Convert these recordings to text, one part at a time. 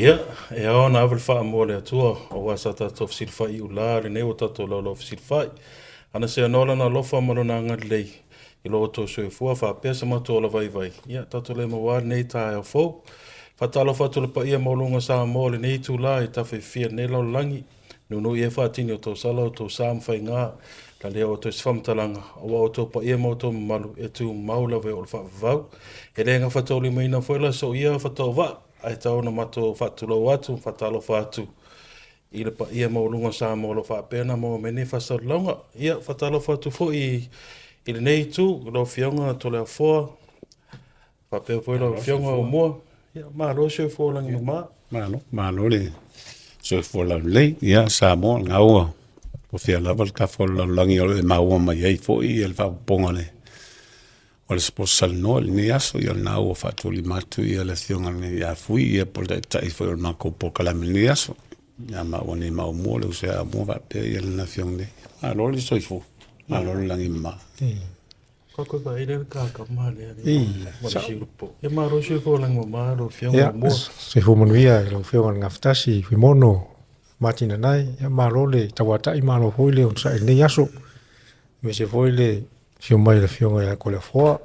Ia, e ao ona ave le faamua i le Atua, aua sa tatou fesilafai i ula lenei ua tatou laulau fesilafai. Ana seanoa lona alofa ma lona agalelei i lo outou soifua faapea se matou ola vaivai, ia tatou le maua lenei taeao fou. Faatalofa atu i le paia maualuga o Samoa i lenei itula i tafa e fia o lenei lalolagi. Nuunuu ia faatini o tausala o outou sa ma faiga, lalea outou i se faamatalaga, aua o outou paia ma outou mamalu e tumau lava e oo i le faavavau. E le gafataulimaina foi la sou ia fatauvaa, ae tau ona matou faatulou atu ma faatalofa atu i le paia maualuga o Samoa o lo o faapea ona maua mai nei faasalalauga. Ia, faatalofa atu foi i lenei itu i lau Afioga Toleafoa, faapea foi lau Afioga Aumua. Ia, malo le soifua lagi e mama. Malo, malo le soifua laulelei. Ia, Samoa, lena ua tofia lava le tafa o le lalolagi o lo o e maua mai ai foi le faaopoopoga o le Sports Talanoa i lenei aso. Ia o lena ua faatulima atu le Afioga ia Fui, ia po o le Taitai foi o le matou polokalame i lenei aso. Ia maua nei ma Aumua, le uso ia Aumua faapea lana afioga nei. Malo le soifua, malo le lagi e mama. Soifua manuia i lau Afioga i le Gafatasi, Fuimono Martin Nanai. Ia malo le tauatai, malo foi le onosai i lenei aso. Aemaise foi le afio mai o le Afioga ia Toleafoa.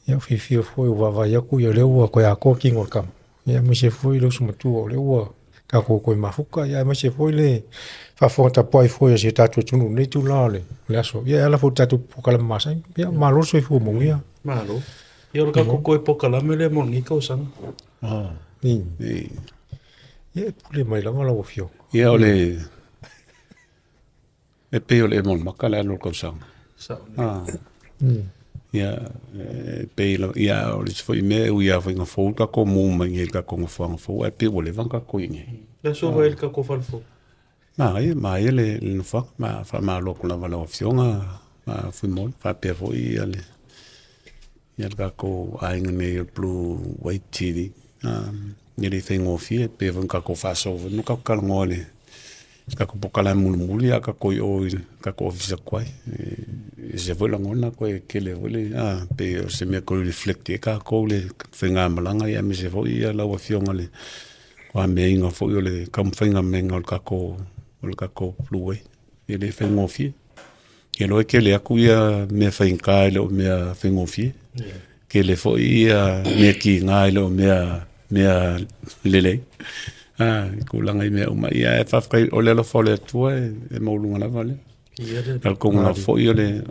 Ia ua fiafia foi ua vaavaai atu o lea ua toe atoa tino o le tama. Ia aemaise foi le uso matua o lea ua tatou toe mafuta, ia aemaise foi le faafofoga tapuai foi a si o tatou atunuu i lenei itula o le aso. Ia e ala foi i le tatou polokalame masani. Ia malo le soifua manuia. Malo. Ia o le tatou toe polokalame lea mo lenei tausaga. Ia e pule mai lava lau Afioga. Ia o le e pei o le ema o le maka le alu o le tausaga. Sao. Ia, e pei lava, ia o le isi foi mea e ui lava foi ina fou le tatou mu mai i le tatou nofoaga fou, ae pei ua leva ona tatou i inei. Le aso vai le tatou fale fou. Manaia, manaia le nofoaga. Ma faamalo atu lava i lau Afioga Fuimono, faapea foi ia le tatou aiga nei o le Blue Wave TV. E le faigofie, pei foi ona tatou faasoa foi ma tatou talanoa i le tatou polokalame mulimuli a o tatou i o i le tatou ofisa tuai. E ese foi lagona toe tele foi le, pei o se mea e toe reflect ai tatou i le faigamalaga aemaise foi lau Afioga i le ameaina foi o le taumafaiga maiga o le tatou Blue Wave. E le faigofie. E iloa e tele atu ia mea faigata e le o mea faigofie. Tele foi ia mea tiga e le o mea lelei. I tulaga i mea uma. Ia ae faafetai o le alofa o le Atua e maualuga lava lea. Talitonu lava foi o le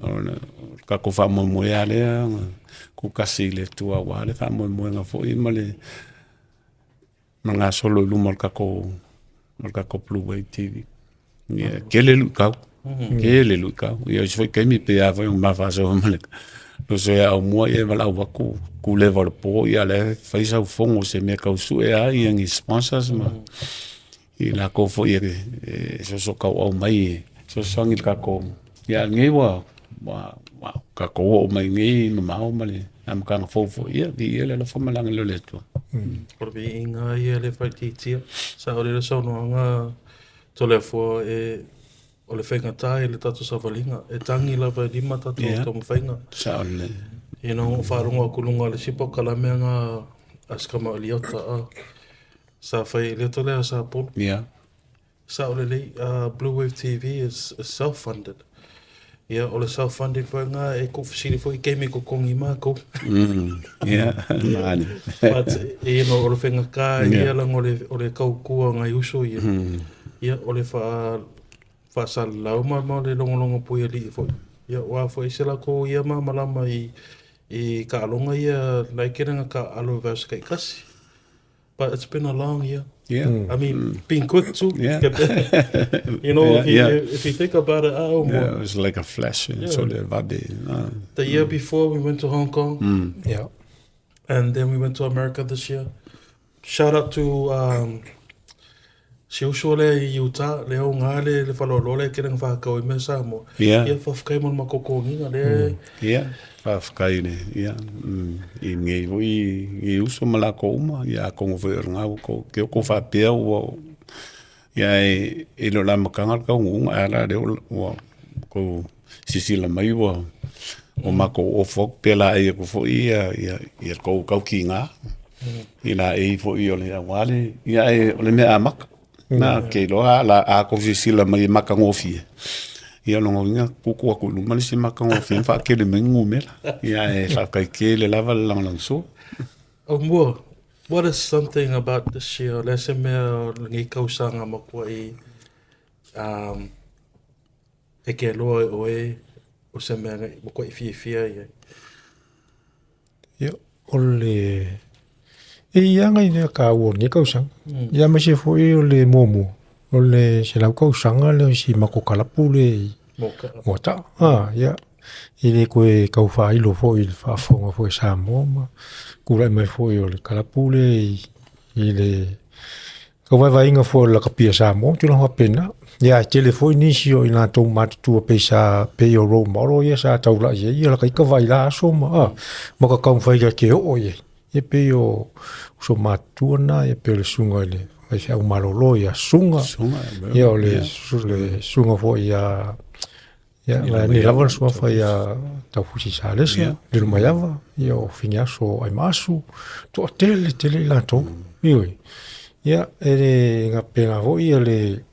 tatou faamoemoe lava lea na tuutasi i le Atua aua le faamoemoega foi ma le gasolo i luma o le tatou Blue Wave TV. Ia, e tele luitau, tele luitau. Ia o isi foi taimi pei lava foi ona ma faasoa ma le uso ia Aumua, ia e valaau atu tuleva o le po, ia o la e fai sau fono i se mea e tau sue lava ni sponsors ma i latou foi e soosootaua mai e fesoasoani i le tatou. Ia a o lenei ua tatou oo mai i inei mamao ma le amataga fou foi, ia viia le alofa ma le agalelei o le Atua. O le viiga lava ia e le faaitiitia. Sao lelei le saunoaga Toleafoa, o le faigata i le tatou savaliga, e tagi lava e lima tatou taumafaiga. Sao lelei. Ina ua ou faalogo atu i luga o le isi polokalame lena a si tama o Eliota, sa fai e Eliota lea a Sapulu. Sao lelei, Blue Wave TV is self-funded. Ia, o le self-funding foi lena e tuufesili foi i taimi e totogi ai matou. Ia, manaia. But, you know, o le faigata ia leaga o le tautua a nai uso ia. Ia, o le faasalalau ma le logologo puialii foi. Ia, aua foi se latou ia malamalama i taaloga ia la e tele ina taaalo i vaiaso taitasi. But it's been a long year. I mean, been quick too. You know, if you think about it, oh, Yeah, it was like a flash. So le vave. The year before we went to Hong Kong. And then we went to America this year. Shout out to si uso lea i Utah, lea o ngā le whaloaloa lea kere ngā whakau i mea Samoa. Ia, whawhikai mo le makokongiga lea. Ia, faafetai i le, ia, i lenei foi i uso ma latou uma, ia atonu foi o lena ua outou, te i ua outou faapea ua, ia e le o le amataga le taunuuga, ae a la lea ua outou silasila mai ua matou ofo atu pe laei atu foi ia tou tautiga. I laei foi o le aua le, ia ae o le mea amata. Na ke iloa la a kou silasila mai e matagofie, ia o lona uiga tuutuu atu i luma le isi matagofie ma faatele mai numera. Ia ae faafetai tele lava le lagolagosua. Aumua, what is something about this year, o le a se mea o lenei tausaga matuai e te iloa e oe o se mea na matuai fiafia ai? Ia, o le e i ai lava nai mea taua o lenei tausaga. Ia aemaise foi o le muamua, o le 100 tausaga lea o si matou kalapu lea i Moataa. Ia, e le toe tau faailo foi i le faafofoga foi a Samoa ma tulai mai foi o le kalapu lea i le tau vaevaeina foi o le lakapi a Samoa ma tulaga faapena. Ia ae tele foi nisi o i latou matutua pei sa pei o role model ia sa taulai i ai ia lata ita vaai i la aso ma ma taumafai ta te oo i ai. Ia pei o uso matutua na, ia pei o le susuga i le faifeau malolo ia Suga, ia o le susuga foi ia ia nei lava le suafa ia Taufusi Salesa, Lilomaiava, ia o Finiaso Aimaasu, toatele tele i latou. Ioe. Ia e le faapena foi ia le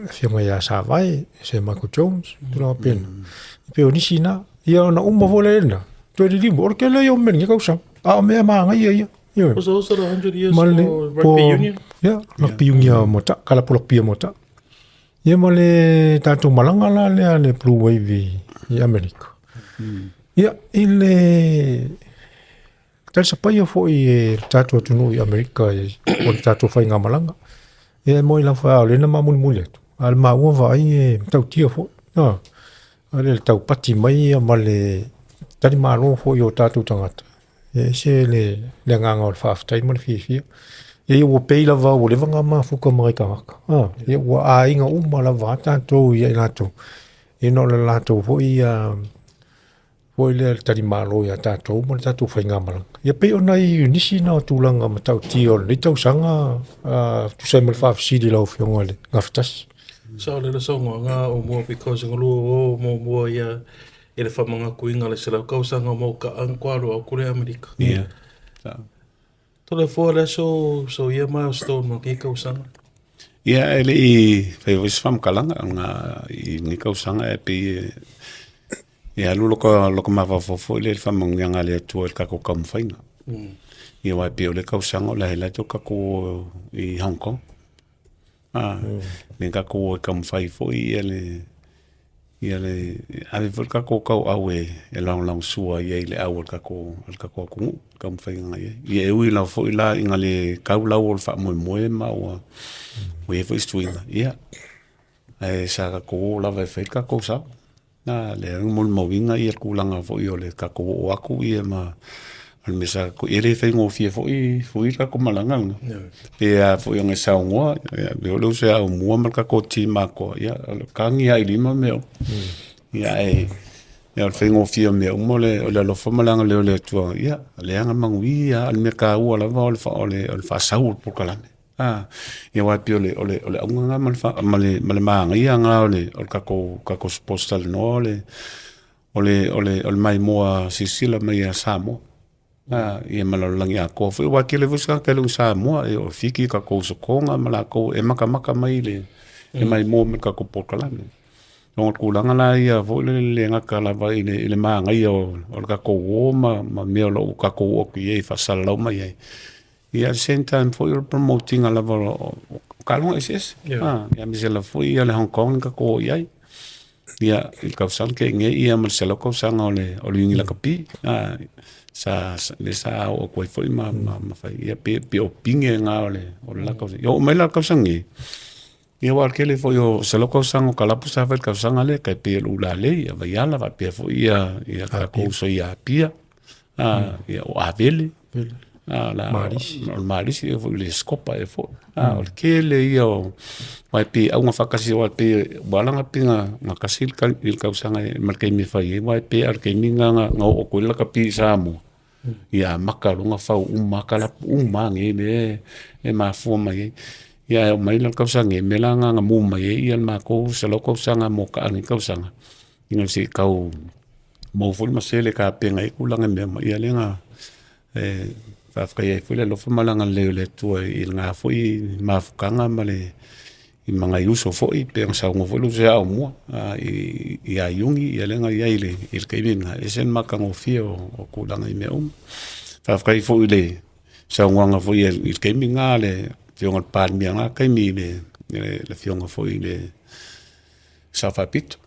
afioga ia Savae, Sir Michael Jones, tulaga faapena. E pei o nisi na, ia ona uma foi lea toe liliu mai, o le tele ia o mea i lenei tausaga, a o mea manaia ia. Ioe. Was also the 100 years Ma le, for rugby union? Ia, rugby union Moata'a, kalapu rugby a Moata'a. Ia ma le tatou malaga la lea le Blue Wave i Amerika. Ia, i le talisapaia foi e le tatou atunuu i Amerika i o le tatou faigamalaga. Ia e moni lava o lea na ma mulimuli atu, a o le maua vaai e matautia foi. A, le taupati mai ia ma le talimalo foi o tatou tagata. E ese le agaga o le faafetai ma le fiafia. Ia ua pei lava ua leva ona mafuta ma nai tagata. Ia ua aiga uma lava tatou ia i latou, ina o le latou foi ia foi lea le talimalo ia tatou ma le tatou faigamalaga. Ia pei o nai nisi na o tulaga matautia o lenei tausaga, tusa ai ma le faafesili i lau Afioga i le Gafatasi. Sao lelei le saunoaga Aumua because galue o muamua ia i le faamanatuina o le 100 tausaga mo ka na tua alo atu le Amerika. Ia. Toleafoa le aso so ia milestone mo lenei tausaga. Ia e le i fai foi se faamatalaga ona i lenei tausaga e pei e alu loka mafaufau foi lea i le faamanuiaga a le Atua i le tatou taumafaiga. Ia aua e pei o le tausaga o la e latou tatou i Hong Kong. Le tatou o e taumafai foi ia le ave foi le tatou tauau e lagolagosua i ai i le au a le tatou atunuu i taumafaiga i ai. Ia e ui lava foi la ina le tau lau o le faamoemoe ma ua i ai foi se suiga, ia, ae sa tatou o lava e fai le tatou sao. A lea na molimauina le tulaga foi o le tatou oo atu ma le mea sa tatou… E le faigofie foi le tatou malaga lena. Pe a foi ona e saunoa, e pei foi le uso ia Aumua ma le tatou team atoa, ia e tagi lava i lima mea uma. Ae o le faigofie o mea uma o le alofa ma le agalelei o le Atua, ia lea na manuia lava. O le mea taua lava o le faasau o le polokalame. Ia aua e pei o le auga lena ma le manaia lena o le tatou sports talanoa o le maimoa silasila mai ia Samoa, ia ma le lalolagi atoa foi. Aua e tele foi tagata e le o ni Samoa, e oo i Fiti tatou usotoga ma latou e matamata mai i le maimoa mai i le tatou polokalame. O le tulaga la ia foi lele e le gata lava i le manaia o le tatou o ma mea o lo o tatou oo atu i ai e faasalalau mai ai, ia at the same time foi o le promote ina lava o taaloga eseese, aemaise lava foi le Hong Kong na tatou o i ai i le tausaga na tea nei ma le 100 tausaga o le Iuni Lakapi, lea sa oo atu ai foi ma fai, ia pei o pine na o le la tausaga. Ia oo mai la i le tausaga nei, ia aua o le tele foi o 100 tausaga o kalapu sa fai i le tausaga lea, e tai pei o le Ulalei, o Vaiala faapea foi ia tatou uso ia Apia, o Avele, o le Malisi foi o le Scopa ea foi. O le tele ia o… aua e pei e auga faatasi aua e pei ua ala ona pei ona tasi le tausaga ma le taimi e fai ai, aua e pei lava o le taimi lena na oo atu ai le lakapi i Samoa, ia amata loa ona fau uma lava kalapu uma lava nei lea e mafua mai ai. Ae oo mai la i le tausaga nei, o le mea la lena na mu mai ai le matou 100 tausaga mo ka i lenei tausaga, ina se i tau maua foi le masele e tapena ai tulaga i mea uma, ia lea na Faafetai ai foi le alofa ma le agalelei o le Atua i lena foi mafukaga ma le i magaiuso foi pei ona saunoa foi le uso ia Aumua ia Iuni, ia lea na i ai i le taimi lena, e ese le matagofie o tulaga i mea uma. Faafetai foi i le saunoaga foi i le taimi lena a le Afioga i le Palemia i lena taimi, le Afioga foi i le Sao Faapito,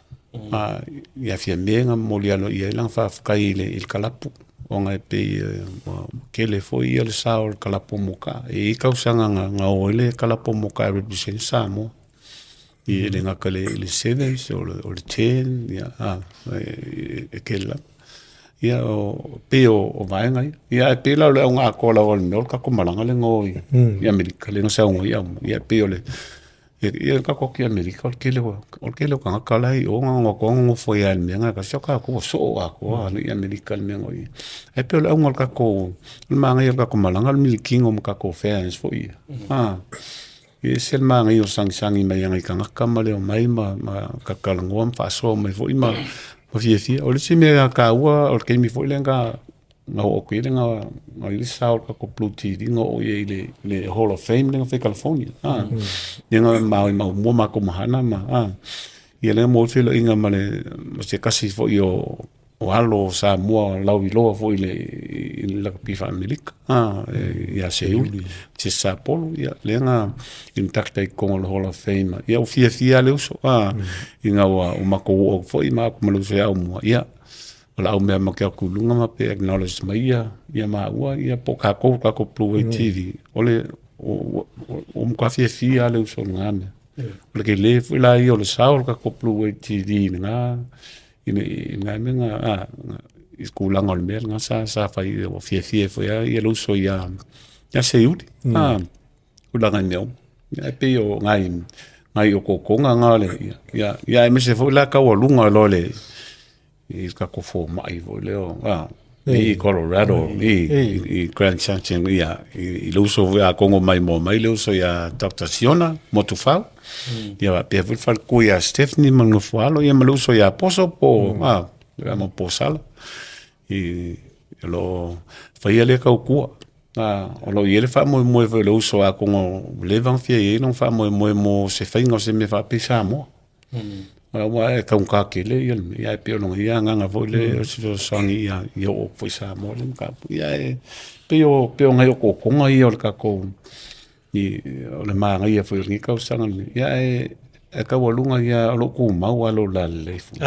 ia Fiame, na momoli aloaia ai lana faafetai i le kalapu, ona e pei ua tele foi le sao o le kalapu o Moka'a. E i ai tausaga na o ai le kalapu o Moka'a e represent Samoa, e le gata i le Sevens o le Ten, e tele lava. Ia pei o vaega ia. Ia ae pei la o le auga atoa lava o le mea o le tatou malaga lea na o i Amerika lea na saunoa ai Aumua, ia e pei o le ia tatou o atu i Amerika o le tele o tagata la e i o na ona o atu lava nonofo ai lava i le mea lena e tasi, a o tatou ua soo atoa i Amerika i le mea na i ai. Ae pei o le auga o le tatou, o le manaia o le tatou malaga o le militino ma tatou fans foi ia, e ese le manaia o le sagisagi mai o nai tagata ma le omai ma talatalanoa ma faasoa mai foi ma fiafia. O le isi mea taua o le taimi foi lea na oo atu i ai le na i ai le sao o le tatou Blue TV na oo i ai i le Hall of Fame lea na fai i California, lea na maumua matou ma Hana ma, ia lea na maua ai le feiloaiga ma se tasi foi o alo o Samoa lauiloa foi i le lakapi faa-Amerika, ia Seiuli Jesse Sapolu, ia lea na induct ai i totonu o le Hall of Fame. Ia ua fiafia lava le uso, ina ua matou oo atu foi ma au ma le uso ia Aumua, ia o le a mea ma ke atu i luga ma pe acknowledge mai ia maua ia po o tatou tatou Blue Wave TV. O le ua matua fiafia lava le uso i lena mea. O le tele foi la ia o le sao o le tatou Blue Wave TV i lena i lena mea na i le tulaga o le mea lena sa fai ua fiafia ai foi lava le uso ia Seiuli. Tulaga i mea uma. Ia e pei o nai okookoga na ia aemaise foi la taualuga loa le i le tatou fomai foi lea i Colorado i Grand Junction ia i le uso foi a Kongo maimoa mai le uso ia Dr. Siona Motufau ia faapea foi le faletua ia Stephanie ma le nofo alo ia ma le uso ia Poso po ma Posala i o lo o faia lea tautua. O lo o i ai le faamoemoe foi o le uso a Kongo ua leva ona fia i ai lona faamoemoe mo se faiga o se mea faapea i Samoa. Aua e taugata tele ia le mea, ae pei o lona ia agaga foi lea o se fesoasoani ia oo atu foi i Samoa lea mataupu. Ia e pei o pei o nai okookoga ia o le tatou o le manaia foi o lenei tausaga lenei. Ia ae taualuga ia o lo o tumau lava lou lalelei foi.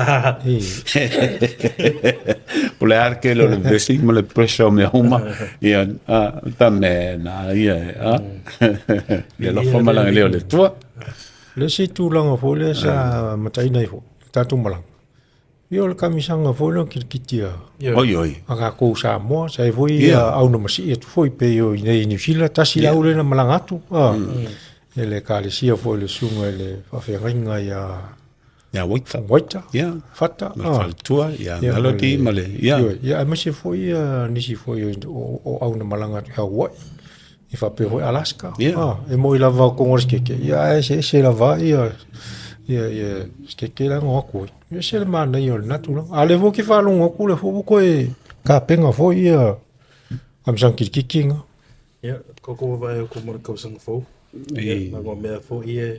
O le a le tele o le vevesi ma le pressure o mea uma, ia ta mea na ia e, le alofa ma le agalelei o le Atua. Le isi tulaga foi lea sa mataina ai foi le tatou malaga, ia o le kamisaga foi lea o kirikiti a Oi oi. a tatou Samoa, sa i ai foi ia aunamasii atu foi pei o i inei i Niu Sila, tasi le au lea na malaga atu, e le ekalesia foi le susuga i le faafeagaiga ia Ia Waita. Waita, Ia. Fata, Ma le faletua, ia Melody ma le, ia. Ioe, ia aemaise foi nisi foi o aunamalaga atu i Hawaii, e faapea foi Alaska. Ia. E moi lava o kongo le sikeke, ia ae eseese lava ia sikeke la e gogo atu ai. E ese le manaia o lena tulaga. A o lea foi ou te faalogo atu o lea foi ua toe tapena foi ia kamisaga kilikiki na. Ia, koko vaavaai atu mo le tausaga fou. Ia, leaga o mea foi ia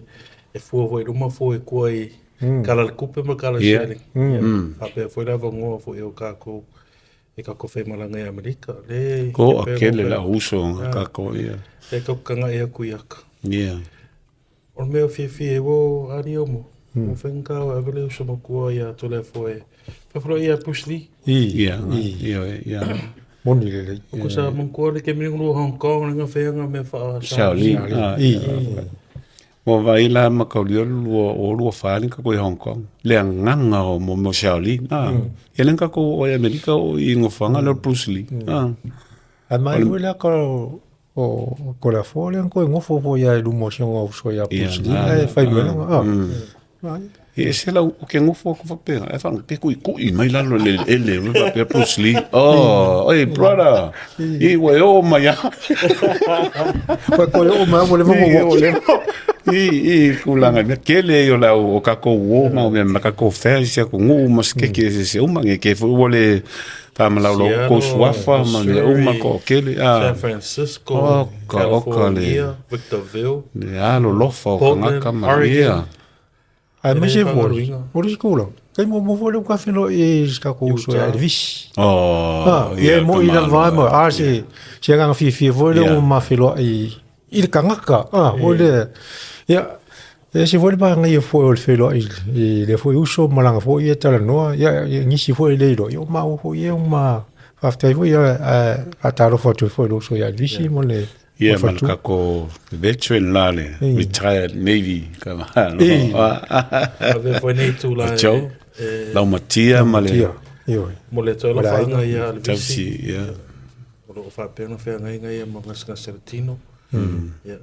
e fua foi i luma fua i tua i Tala o le Tupe ma Tala o le Seleni. Ia, faapea foi le avanoa foi o tatou i tatou faimalaga i Amerika. Le Ko a kele la uso nga tatou ia. Le tatou tagai atu i aka. Ia. O le mea o fiafia ai ua ali o mo. Ua faigata o ave le uso matua ia Toleafoa e faafeiloai ia Bruce Lee. Ia, ia, ia. Moni lelei. O ko sa manatua le taimi lea Hong Kong le gafeaga mea faa Shaolin. Ua vaai la ma kaulia lua o lua fa le kako i Hong Kong. Le agaga o mo mo Shaolin. Ia le kako o Amerika o i ngofoanga le Bruce Lee. Ae mai foi le aka o Toleafoa lea na toe nofo foi lava i luma o si ona uso ia Bruce Lee ae fai mai lana. E ese lau ou te nofo atu faapea, ae faalogo pe kuikui mai lalo i le eleele e faapea Bruce Lee. Oh, hey brother, i ua e oo mai lava. Ua toe oo mai ua leva ona ou oti. I tulaga i mea tele ia o le au o tatou uo ma mea ma tatou fans ia atunuu ma se keke eseese uma ne i te i foi ua le faamalamalama tou suafa ma mea uma toatele a. San Francisco, Oka oka le California, Victorville, le alolofa o Portland, tagata ma Oregon. ia. Aemaise E le foi, faagaloina. o le isi tulaga, taimi muamua foi lea ua feiloai ai i si tatou uso ia Elvis. Oh, Ah, ia e moi lava ai ma a se se agaga fiafia foi lea ua ma feiloai i le tagata. Ah, o le ia e ese foi le manaia foi o le feiloai i lea foi uso ma lana foi ia talanoa, ia nisi foi e le iloa, ia o maua foi ia ma faafetai foi ia ae faatalofa atu ai foi i le uso ia Elvis ma le Ia ma le tatou veteran la le retired Navy ka malo. Avea foi lenei itula e Joe, Laumatia ma le Ioe. Mo le toe alofaga ia a le Tausi, ia. O lo o faapea ona feagaiga ia ma gasegase o le tino. Yeah.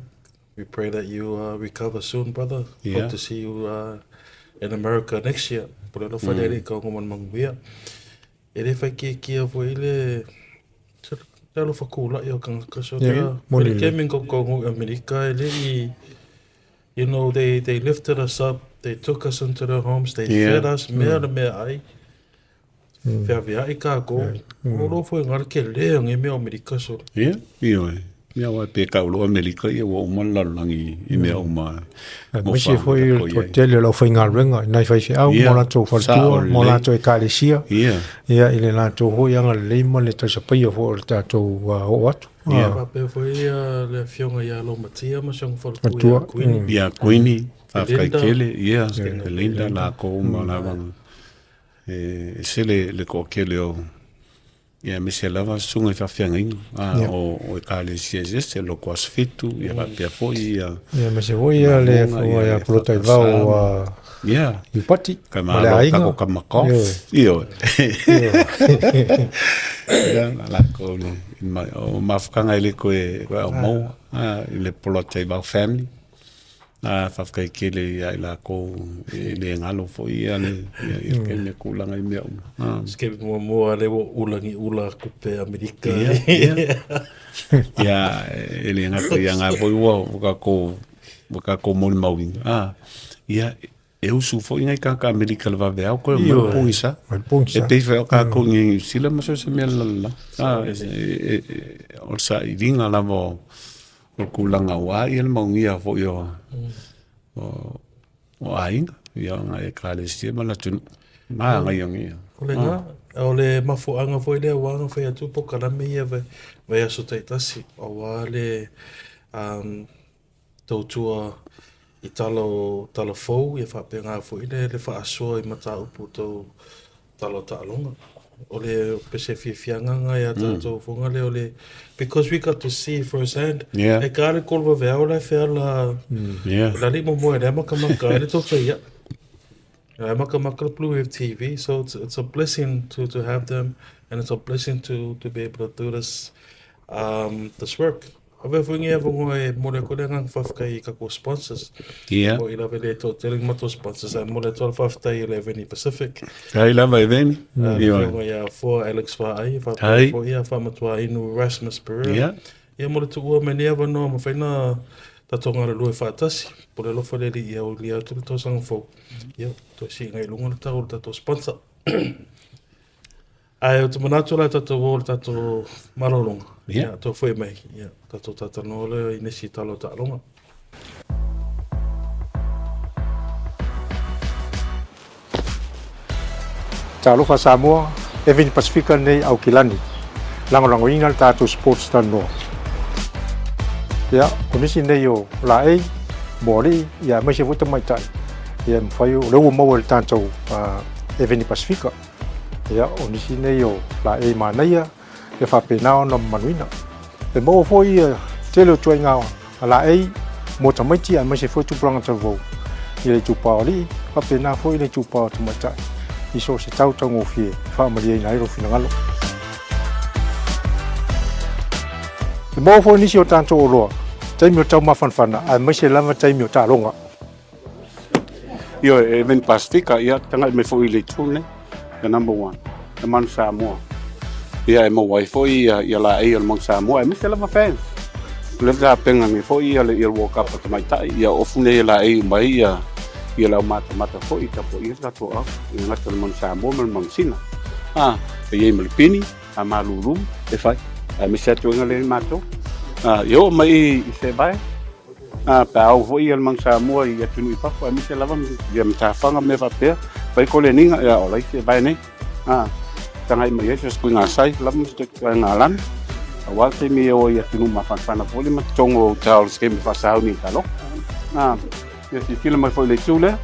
We pray that you recover soon, brother. Hope to see you in America next year. Po le alofa le Alii ka ogo ma le manuia. E le faikiekie foi le le alofa kula'i o tagata so Yeah, moni le lelei. taimi na tatou i Amerika e le i you know they they lifted us up, they took us into their homes, they fed us, mea le meaai, feavea'i kākou. O lo foi ngā le tele o ngē mea o Amerika so. Ia, ioe. Ia aua pe tau loa Amerika ia ua uma le lalolagi i mea uma mo Aemaise wha foi o le toatele o le aufaigaluega i nai faifeau ma latou faletua ma latou ekalesia ia i le latou foi agalelei ma le tausapaia foi o le tatou oo atu. Ia faapea foi le afioga ia Laumatia ma si ona faletua ia Kuini. Ia Kuini, faafetai tele, ia Linda latou uma lava. E ese le toatele o Ia aemaise lava susuga i faafeagaiga o Ekalesia eseese, Loto Aso Fitu, ia faapea foi ia. Ia aemaise foi ia le afioga ia Polataivao Iupati ma le aiga. Malo tatou tama golf. Ioe. Ia latou le o mafutaga e le toe aumaua i le Polataivao family. A faafetai tele ia i latou e le galo foi ia le ia le tulaga i mea uma. Skip muamua lea ua ula ni ula kupe Amerika. Ia, ia. Ia, e le gata ia ngā foi ua tatou ua tatou molimauina. A, ia, e usu foi ngai tagata Amerika i le vaveao koe mai le pogisa. Mai le pogisa. E pei foi o tatou i Niu Sila ma so o se mea lalolagi. A, o le sailiga lava o O le tulaga aua le manuia foi o aiga, ia ona ekalesia ma le atunuu. Manaia ia. O lena, o le mafuaaga foi lea ua ona fai atu polokalame ia vaiaso taitasi, aua le tautua i tala o tala fou, ia faapena foi le faasoa i mataupu tau tala o taaloga. O le pese fiafiaga lena ia tatou foga lea o le because we got to see first hand. Yeah. E ka le kolo vaveao la e feala Yeah. le alii momoe i le amatamaka ai le toto ia. Le amatamaka le Blue Wave TV, so it's a blessing to have them and it's a blessing to be able to do this this work. Avea foi lenei avanoa e momoli atu ai le agaga faafetai i tatou sponsors. Ia. O i lava e le toatele ni matou sponsors ae momoli atu le faafetai i le Eveni Pacific. Kai lava Eveni. Ia. Afioga ia Afoa Alex Vaai, faapea foi ia Faamatuainu Rasmus Pereira. Ia. Ia mo le tuua mai nei avanoa mafai ona tatou galulue faatasi. Pule alofa le Alii ia aulia atu le tausaga fou. Ia, toe siiga i luga le tau o le tatou sponsor. Ae ou te manatu la tatou o le tatou malologa. Ia. Ia, tou foi mai. Ia, tatou talatalanoa lea i nisi tala o taaloga. Talofa Samoa, Eveni Pasifika lenei Aukilani. Lagolagoina le tatou sports talanoa. Ia, o nisi nei o laei, moalii, ia aemaise foi tamaitai. Ia e mafai o lea ua maua e le tatou Eveni Pasifika. Ia, o nisi nei o laei manaia e faapena ona mamaluina. E maua foi le tele o ituaiga laei mo tamaiti aemaise foi tupulaga talavou i le itupa o alii, faapena foi i le itupa o tamaitai i so o se tau taugofie e faamalieina ai lou finagalo. E maua foi nisi o tatou oloa taimi o taumafanafana aemaise lava taimi o taaloga. Ioe, e Vin Pasifika, ia, tagai mai foi i le itu lenei, the number one, le Manu Samoa. Ia, e maua ai foi ia, ia laei o le Manu Samoa, aemaise lava fans. O lea tapena nei foi ia le World Cup a tamaitai, ia ofu nei e laei uma ai ia le au matamata foi i tapuaia le tatou au, e le gata o le Manu Samoa ma le Manu Sina. A, e i ai ma le pini, a malulu e fai, aemaise atu ai lea i matou. A, ia oo mai i Sevae, a, pe a oo foi ia le Manu Samoa i atunuu i fafo, aemaise lava ia matafaga ma mea faapea, fai koleniga, ia o la e Sevae nei. A, tagai mai ai so se kuigasai lava ma se kuigalana. Aua le taimi e o ai i atunuu mafanafana foi le matotogo o uta o le taimi faasauni i talofa. A, ia silasila mai foi i le itu lea.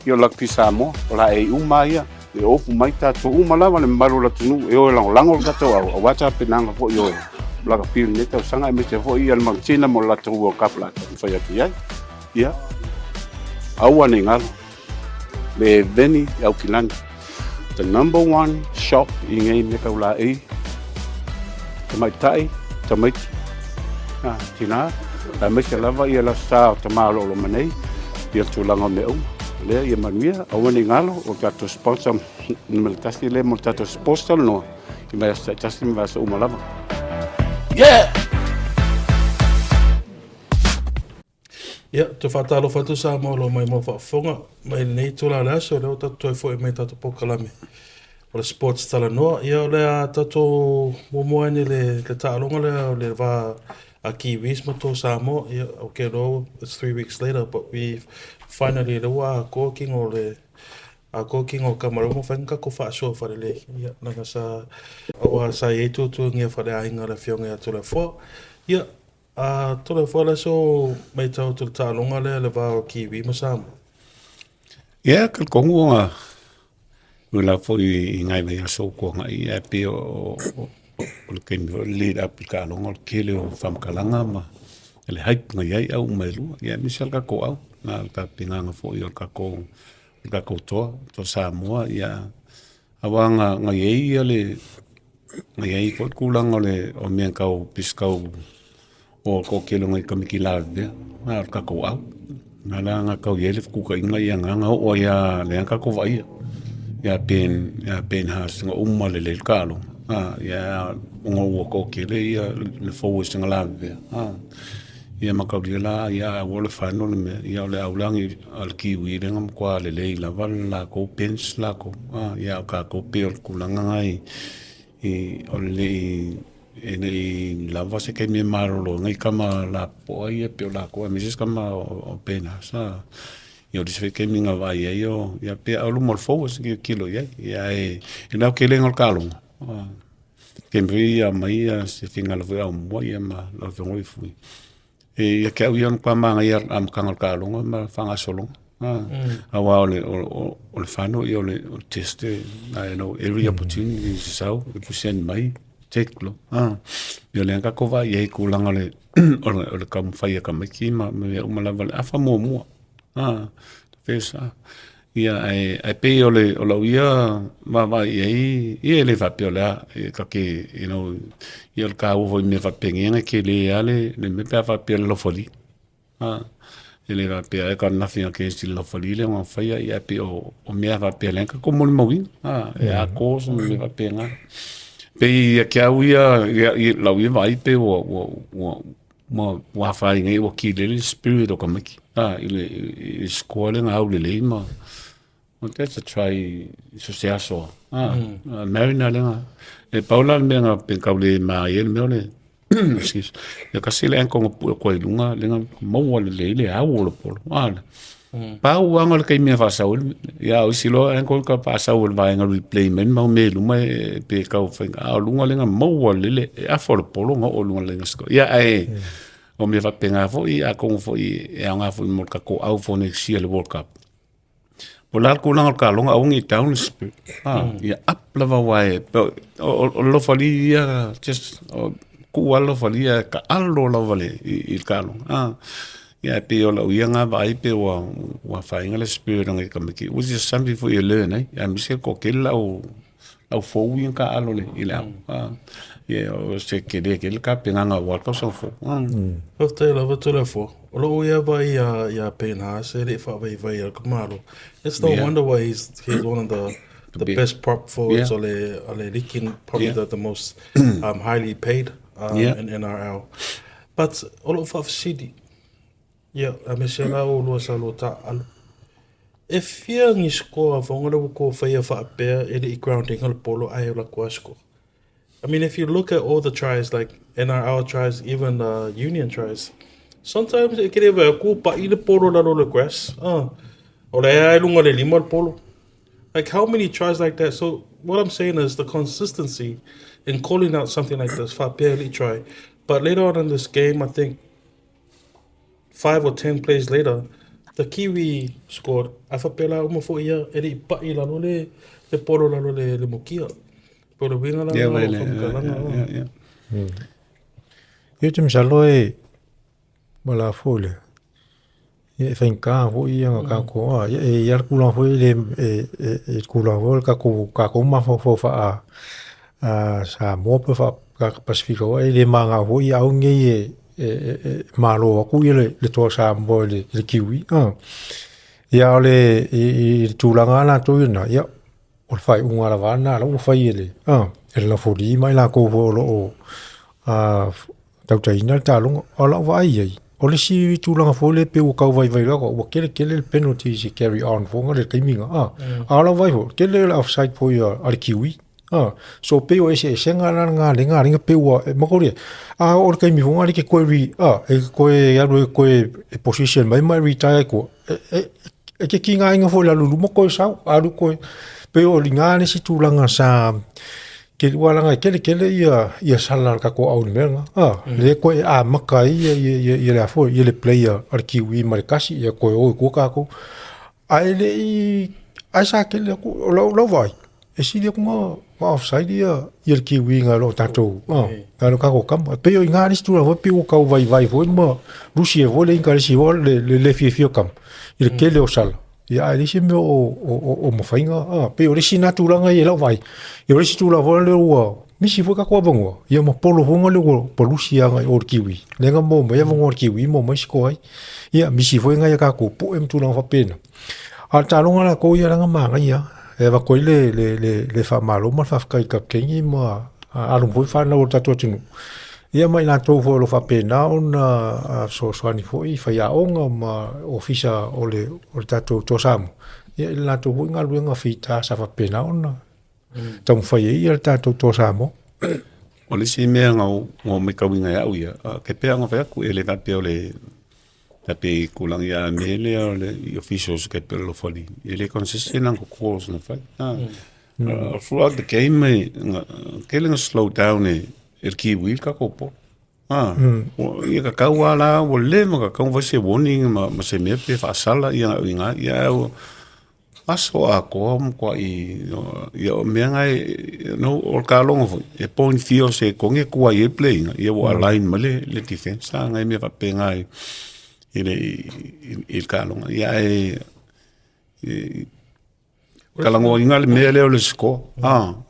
Ia o Rugby Samoa, o laei uma lava ia, e ofu mai tatou uma lava le mamalu o le atunuu e o e lagolago le tatou au, aua tapenaga foi o rugby i lenei tausaga, aemaise foi ia le Malutina mo le latou World Cup o le a taumafai atu i ai. Ia, aua ne i galo le Veni i Aukilani, the number one shop i nei mea tau laei, tamaitai, tamaiti, ah, tinā, aemaise lava ia le Aso Sa o tama o lo o loma nei, ia le tulaga o mea uma. O lea ia manuia, aua ne i galo, o le tatou sponsor numera tasi lea mo le tatou sports talanoa i vaiaso taitasi ma vaiaso uma lava. Yeah! Ia, toe faatalofa atu Samoa o lo o maimoa faafofoga mai lenei itula o le aso, lea ua tatou toe foi mai i tatou polokalame o le Sports Talanoa. Ia, o le a tatou muamua ane le, le taaloga lea o le va a Kiwis ma tō Samoa. Ia, okay, no, it's 3 weeks later, but we finally, lea ua atoa kino o le atoa kino o Kamarau ma whai kako whaasoa wharelei. Ia, nanga sa, aua sa i ei tuatuangia whareainga le afioga ia Toleafoa. Ia, A Toleafoa le aso matau atu i le taaloga lea i le va o Kiwi ma Samoa. Ia, talitonu ona o la foi i nai vaiaso ua tuanai ae pei o le taimi foi o le lead up i le taaloga o le tele o faamatalaga ma le hype na i ai au uma e lua, aemaise lava le tatou au, na o le tapenaga foi o le tatou toa Samoa, ia aua na i ai le na i ai foi le tulaga o le o mea tau pisi tau o le toatele o nai tamaiti lavevea, a o le tatou au. O lena la na tau i ai le fetuutaiga ia na na oo ai lava lea na tatou vaaia ia Ben Haas na uma lelei le taaloga ona ua toatele le forwards na lavevea. Ia mataulia la ia aua le final le mea, ia o le au la a le Kiwi lea na matua lelei lava le latou bench latou, ia a o tatou pei o le tulaga lena i o le le i e le i lava se taimi e malolo ai nai tama lapopoa ia pei o latou aemaise si tama o Ben Haas. Ia o le isi foi taimi na vaai ai o ia pei a o luma o le forwards e tilotilo i ai, ae i le aotelega o le taaloga, taimi foi ia aumai se finagalo foi aumua ia ma lau Afioga i Fui. E ia te au ia o le matua manaia o le amataga o le taaloga ma le faagasologa. Aua o le final ia o le test every opportunity e sau e present mai take loa. Ia o lea na tatou vaai i ai i tulaga o le taumafai a tamaiti ma mea uma lava, le afa muamua. First half. Ia ae pei o le o lau ia vaavaai i ai, ia e le faapea o le a, e ta te you know, ia o le taua foi i mea faapenei e tele lava le mea pe a faapea o le laufali. E le faapea I got nothing against i le laufali lea na faia, ae pei o mea faapea lea na tatou molimauina, e atoa ma mea faapena. Pei ia te au ia, lau ia vaai pei ua ua afaina ai ua kilele le spirit o tamaiti i le score lea na aulelei ma that's a try i so se aso Mariner lea na e pau la le mea na pe tau le manaia le mea o le excuse e tasi le ankle na pue atu ai i luga lea na maua lelei le au o le polo pau lava o le taimi na faasau ai ia a o isi loa ankle ka faasau e le vaega replay mai le mau mea i luma e pe tau faiga a o luga lea na maua lelei le afa o le polo na oo i luga o le laina score. Ia ae o mea faapena foi atonu foi e aoga foi mo le tatou au for next year le World Cup. Po o le a le tulaga o le taaloga aua ne i down le spirit. Ia up lava aua e o le lofali ia just tuu lava le lofali ae taalo lava i le taaloga. Ia ae pei o lau ia na vaai pei ua afaina le spirit o nai tamaiti which is something foi e learn ai aemaise le toatele le au fou ia na taaalo i le au. Ia o se tele tele le tapenaga aua le tausaga fou. Faafetai lava Toleafoa. O lou ia vaai ia Ben Haas e le i faavaivai e le Malo. It's no wonder why he's one of the best prop forwards o le liki, probably the most highly paid. in NRL. But o lou faafesili, ia, aemaise la oulua sa lua taaalo, e fia ni score foga lea ua tou faia faapea e le i ground ina le polo ae o latou lava score? I mean, if you look at all the tries, like NRL tries, even the union tries, sometimes e te le vaai atu ua pai le polo i lalo o le grass, o la e lava i luga o le lima le polo. Like how many tries like that? So what I'm saying is the consistency in calling out something like this, faapea e le i try. But later on in this game, I think 5 or 10 plays later, the Kiwi scored. Ae faapea la uma foi ia, e le i pai i lalo le polo i lalo le mukia. Po o le uiga la lena o lau faamatalaga. Ia ou te masalo e ua foi lea. Ia e faigata foi ia na tatou a, ia e i ai le tulaga foi lele e tulaga foi o le tatou mafaufau faa-Samoa pe faa-tagata Pasefika foi lea, e le mananao foi au nei e malo atu le Toa Samoa i le Kiwi. Ia a o le i le tulaga lava latou ia lena, ia o le faaiuga lava lena o la ua fai e le lafoli ma i latou foi o lo o tautaina le taaloga. A o lau vaai i ai, o le isi tulaga foi lea pei ua tau vaivai loa ua tele tele le penalties e carry on foi i le taimi lena. A o lau vaai foi, tele le offside foi a le Kiwi. So pei o eseesega la lena lea na ala ai ona pei ua mataulia. A oo i le taimi foi lena e te toe e te toe alu e toe position mai ma e retire i tua, e te tigaina foi i le alu i luma toe sau, alu toe. Pei o i ina le isi tulaga sa aua leaga e tele tele ia sala a le tatou au i le mea lena. Lea toe amata ai ia le a foi ia le player a le Kiwi ma le tasi ia toe o i tua tatou. Ae le i ae sa tele atu o lau vaai, e sili atu ona offside ia le Kiwi nai lo tatou nai lo tatou tama. E pei o i ina le isi tulaga foi pei ua tau vaivai foi ma lusi ai foi le ikarisi foi le le fiafia o tama i le tele o sala. Ia ae leai se mea o mafai ona pei o le isi lena tulaga ia i lau vaai. Ia o le isi tulaga foi lea ua misi foi tatou avanoa, ia ma polo foi lea ua lusi agai i o i le Kiwi. Lea na maua mai avanoa o le Kiwi maua mai score ai. Ia misi foi nai a tatou pue ma tulaga faapena. A o le taaloga latou ia leaga manaia lava. E avatu ai le faamalo ma le faafetai i le kapikeni ma alo foi fanau a le tatou atunuu. Ia ma i latou foi o lo o faapena ona fesoasoani foi i faiaoga ma ofisa o le tatou Toa Samoa, ia i le latou foi galuega fita sa faapena ona taumafai ai le tatou Toa Samoa. O le isi mea na ou matauina e au ia, e pei ona fai atu, e le faapea o le faapea i tulaga ia mea lea o le i officials e pei o le alofa e le consistent ana calls na fai. Throughout the game e tele na slow down e le Kiwi le tatou polo. Ia tatau lava la ua leva ona tatau ona fai se warning ma se mea pe faasala ia ina ia aso atoa matuai ia o mea na e no o le taaloga foi e point fia o sekone e tu ai le play ina ia ua align mai le defense a nai mea faapena i le taaloga ia ae talanoaina le mea lea o le score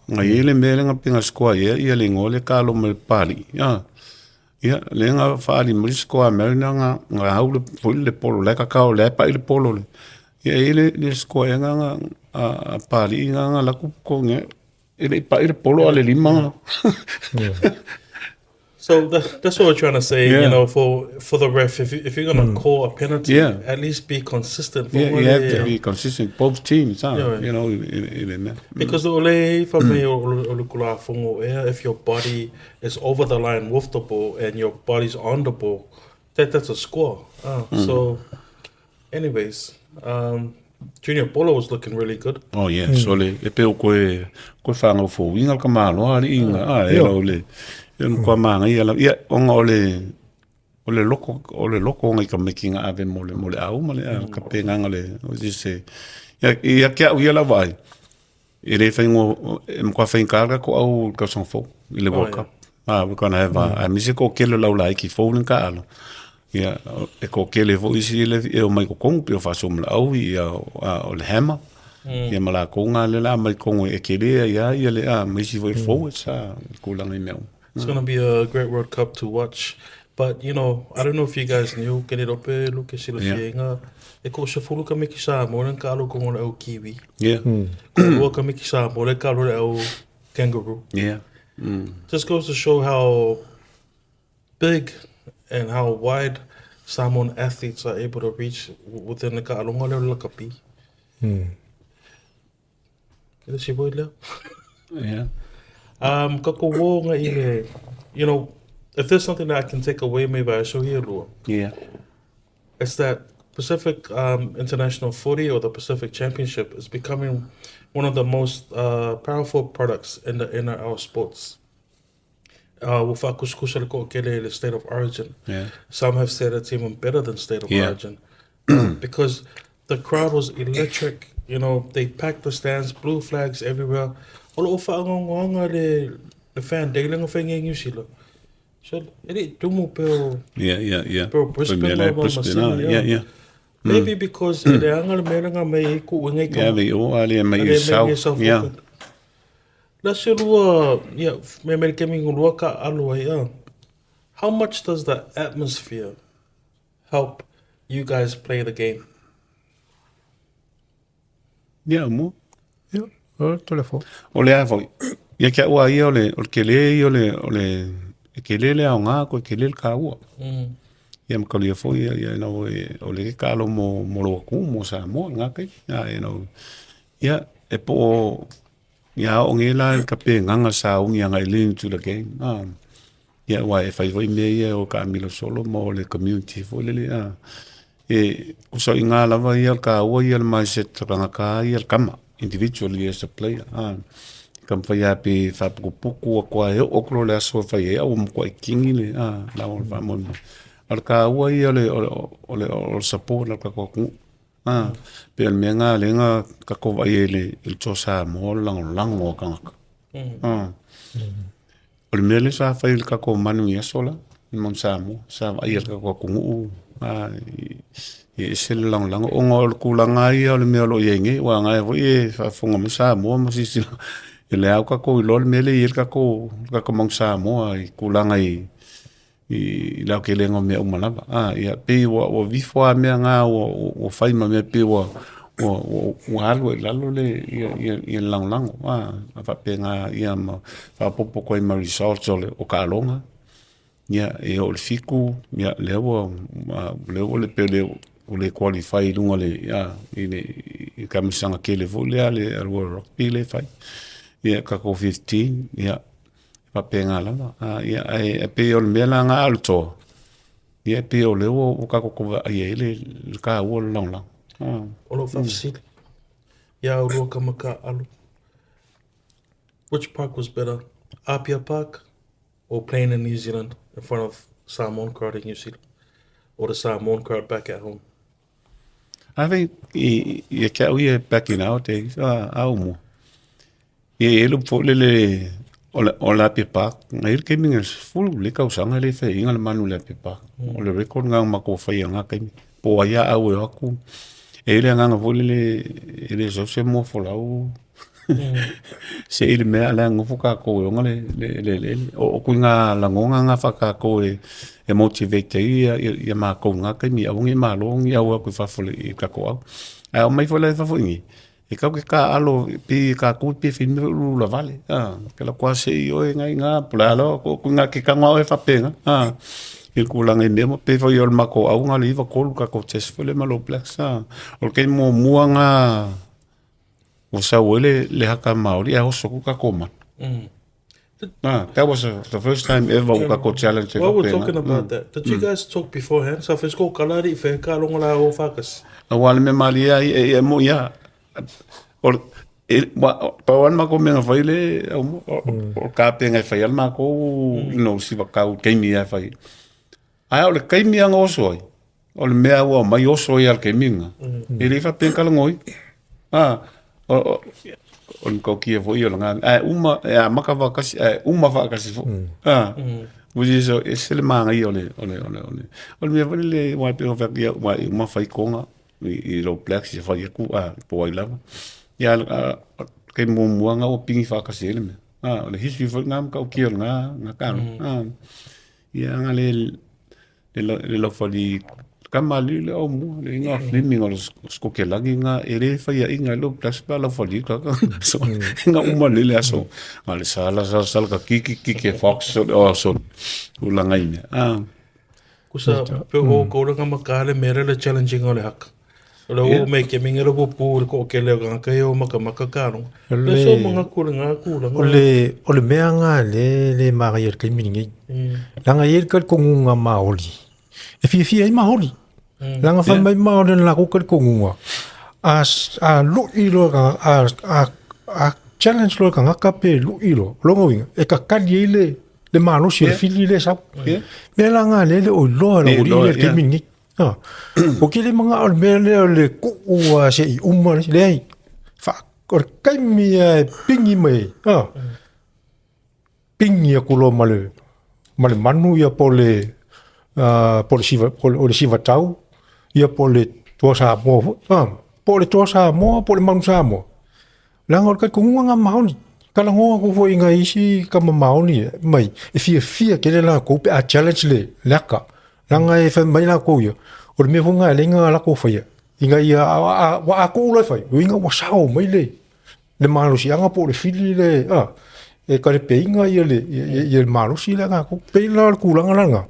na i ai le mea lea na pei na score ai ia le igoa lea taalo mai le Papalii ia lea na faaali mai le score a Mariner na au le foi le polo la e tatao la e pai le polo le ia e i ai le score ea na a Papalii na alu atu totogi ai e le i pai le polo a o le lima na. So that's what we're trying to say, for the ref, if you're gonna call a penalty, at least be consistent. Yeah, you have to be consistent. Both teams, huh? I le mea. Because o le fa mai o le kulafono ea, if your body is over the line with the ball and your body's on the ball, that's a score. So, anyways, Junior Paulo was looking really good. Oh yeah, so le e pe o koe koe whāngau fōuiga le ka māloa ali inga, a e lau le e matua māngaia lava. Ia, ona o le loko o le loko ona i ka making ave mo le auma le a ka pegaga le o se ia ia ke au ia lau vaai e le whaingo e matua whainga ka ko au ka tausaga fou i le World Cup. Ah, we're gonna have a aemaise ko kele lau laiki fou le ka alo. Ia, e ko kele foi isi le e o mai kokongu pe o whaso mala au ia o le hammer. Ia ma la konga le la mai kongo e kele ia ia le a mai si foi forwards a kulanga i mea. It's going to be a great World Cup to watch. But, I don't know if you guys knew, ke le rope luke sila fienga, e ko se fulu ka meki sa mo le ka alo kongo le au Kiwi. Ko lua ka meki sa mo le ka alo le au kangaroo. Just goes to show how big and how wide Samoan athletes are able to reach within le taaloga lea o le lakapi. Ke le isi foi lea. Yeah. Tatou o agai i le, if there's something that I can take away maybe I show here lua. It's that Pacific International Footy or the Pacific Championship is becoming one of the most powerful products in the NRL sports. Ua faakusikusa le toatele i le State of Origin. Some have said it's even better than State of Origin because the crowd was electric. They packed the stands, blue flags everywhere. O loo faanoanoaga le fan day lea na fai nei i New Zealand. So, e le i tumu pe o pe o Brisbane ma Sydney. Maybe because e leaga le mea lea na aumai ai kuuina i tama. Le o a le mai i South. La se lua, ia, me me ke mingu lua ka alu ai a. How much does the atmosphere help you guys play the game? Ia, mo. Ia, o le fo. O le a foi. Ia kia ua ia o le o le kele ia o le e kele le aoga ko e kele le kaua. Ia ma kalia foi ia ia no e o le kalo mo mo lo ku mo sa mo nga kai. Ia e no ia e po ia o nge la ka pe nganga sa ungi anga i lean to the game. Ah. Ia wa e fai foi mea ia o ka milo solo mo le community foi lele a. E usa i ngā lava ia ka ua ia le mindset tangata ia le kama individually as a player. Ah. Ka mawhai a pe whapukupuku a koa e o kuro le aso whai e au mo koa i kingi le a la o wha mo. O le ka ua ia le o le o le o le support la ka koa ku. Ah. Pe le mea ngā le ngā ka ko vai e le le tō sa mo lango lango a kangaka. Ah. O le mea le sa whai le kako manu i aso la, i mon Samoa, sa vai e le kako kungu, a, i e se le lango lango, o ngā o le kūlanga ia o le mea o lo i nge, wa ngai foi e whaafonga mai Samoa ma sisi la, e le au kako i loa le mea le i le kako, le kako mau Samoa i kūlanga i lau ke lenga mea uma lava. Ah, ia, pe ua, ua vifo a mea ngā, ua, ua whai ma mea pe ua, ua, ua, ua alu e lalo le, ia, ia, ia le langolango. Ah, a whape ngā, ia ma, whapopo koe ma results o le, o ka alonga. Ia, e o le fiku, ia, lea ua, lea ua le pe le, o le qualify i lunga le, ia, i le, i kamisanga kele foi lea le, a World Rugby le whai. Ia, kako 15, ia, faapena lava. Ia, ae pei o le mea la nga a le toa, ia e pei o lea ua ua tatou tau vaai ai le le taua o le lagolago. O lou faafesili, ia oulua tama taaalo, which park was better, Apia Park or playing in New Zealand in front of Samoan crowd in New Zealand or the Samoan crowd back at home? I think i ia ke au ia back in our days, a o mua. Ia e lu fo le le o le Apia Park, ngai le kaimi ngai sefulu le tausaga le faiaina le manu i le Apia Park. O le record lena na matou faia i lena taimi. Po o ai lava au e o atu, e i ai le agaga foi lele e le sau se moa folau se i le mea a o la e nonofo tatou e ona le eleele. O ituaiga lagona na faa-tatou e motivate ai ia matou i na taimi, aua ne i malo ni au e o atu i fafo i le tatou au. Ae omai foi la i fafo i nei, e tatou te taaalo pei tatou pe fai mai ua ulavale, a, e alu atu lava se i oe na i ina, po o le a lava, e te tago lava oe e faapena, i le tulaga i mea uma. Pei foi o le matou auga le 93 le tatou test foi lea ma le All Blacks, o le taimi muamua lena ua sau ai le haka Maori ae oso atu tatou manu. That was the first time ever ua tatou challenge ai While we're talking about that, did you guys talk beforehand? Sa fai ko kala ri fe ka longa la o fakas. Aua le mea malie ai e moi a o e pau lava le matou mea na fai le au o le kapenga e fai ai le matou siva kau taimi e fai. Ae o le taimi lava na oso ai, o le mea ua omai oso ai lava i le taimi lena, e le i faapea e talanoa. O le matautia foi o lena, ae uma, e amata faatasi ae uma faatasi foi. Which is, e ese le manaia o le, o le, o le, o le mea foi lele, aua e pei ona fai atu, ia ua uma fai Toga i le All Blacks, ia fai atu po o ai lava. Ia a o le taimi muamua lena ua pigi faatasi ai le mea. O le history foi lena matautia o lena talofa. Ia ana le le laufali Kamali'i le aumua le iga Fleming o le Skokelagi ga e le faia'iga ai le Blacks pe a laufali'i le tagata so ga uma lelei le aso na o le sala sala sala ka kiki kiki e fox oh sorry tulaga i mea a. Kusa pe o kou le maka le mea le challenge o le haka. O le o me ke minga le pupu le ko ke le ga ka yo maka maka ka no. Le so manga ku le nga ku la. O le mea nga le mari el kai mingi. Langa i el ka kongunga maoli. E fiafia ai maoli. Langa fai mai maoli na lakou talitonuga, a lu'i loa a challenge loa e tagata pe lu'i loa, o lona uiga, e kakali ai le malosi o le fili lea e sau. Mea la lena lea e le o iloa e le aualii lea i le taimi lenei. Ou te le manao i le mea lea o le tuu lava se i uma, leai, o le taimi lava e pigi mai ai, pigi atu loa ma le ma le manu ia po o le po o le siva po o le sivatau ia po o le Toa Samoa foi po o le Toa Samoa po o le Manu Samoa. Leaga o le talitonuga lena maoni. Talanoa atu foi i nai isi tama maoni mai e fiafia tele latou pe a challenge le aka. Leaga e fai mai latou ia, o le mea foi lena e ala ai ona latou faia ina ia aua a tuu loa e fai, lona uiga ua sao mai le le malosiaga po o le fili le e talepeina le malosi lea a tatou. E pei la o le tulaga la lena,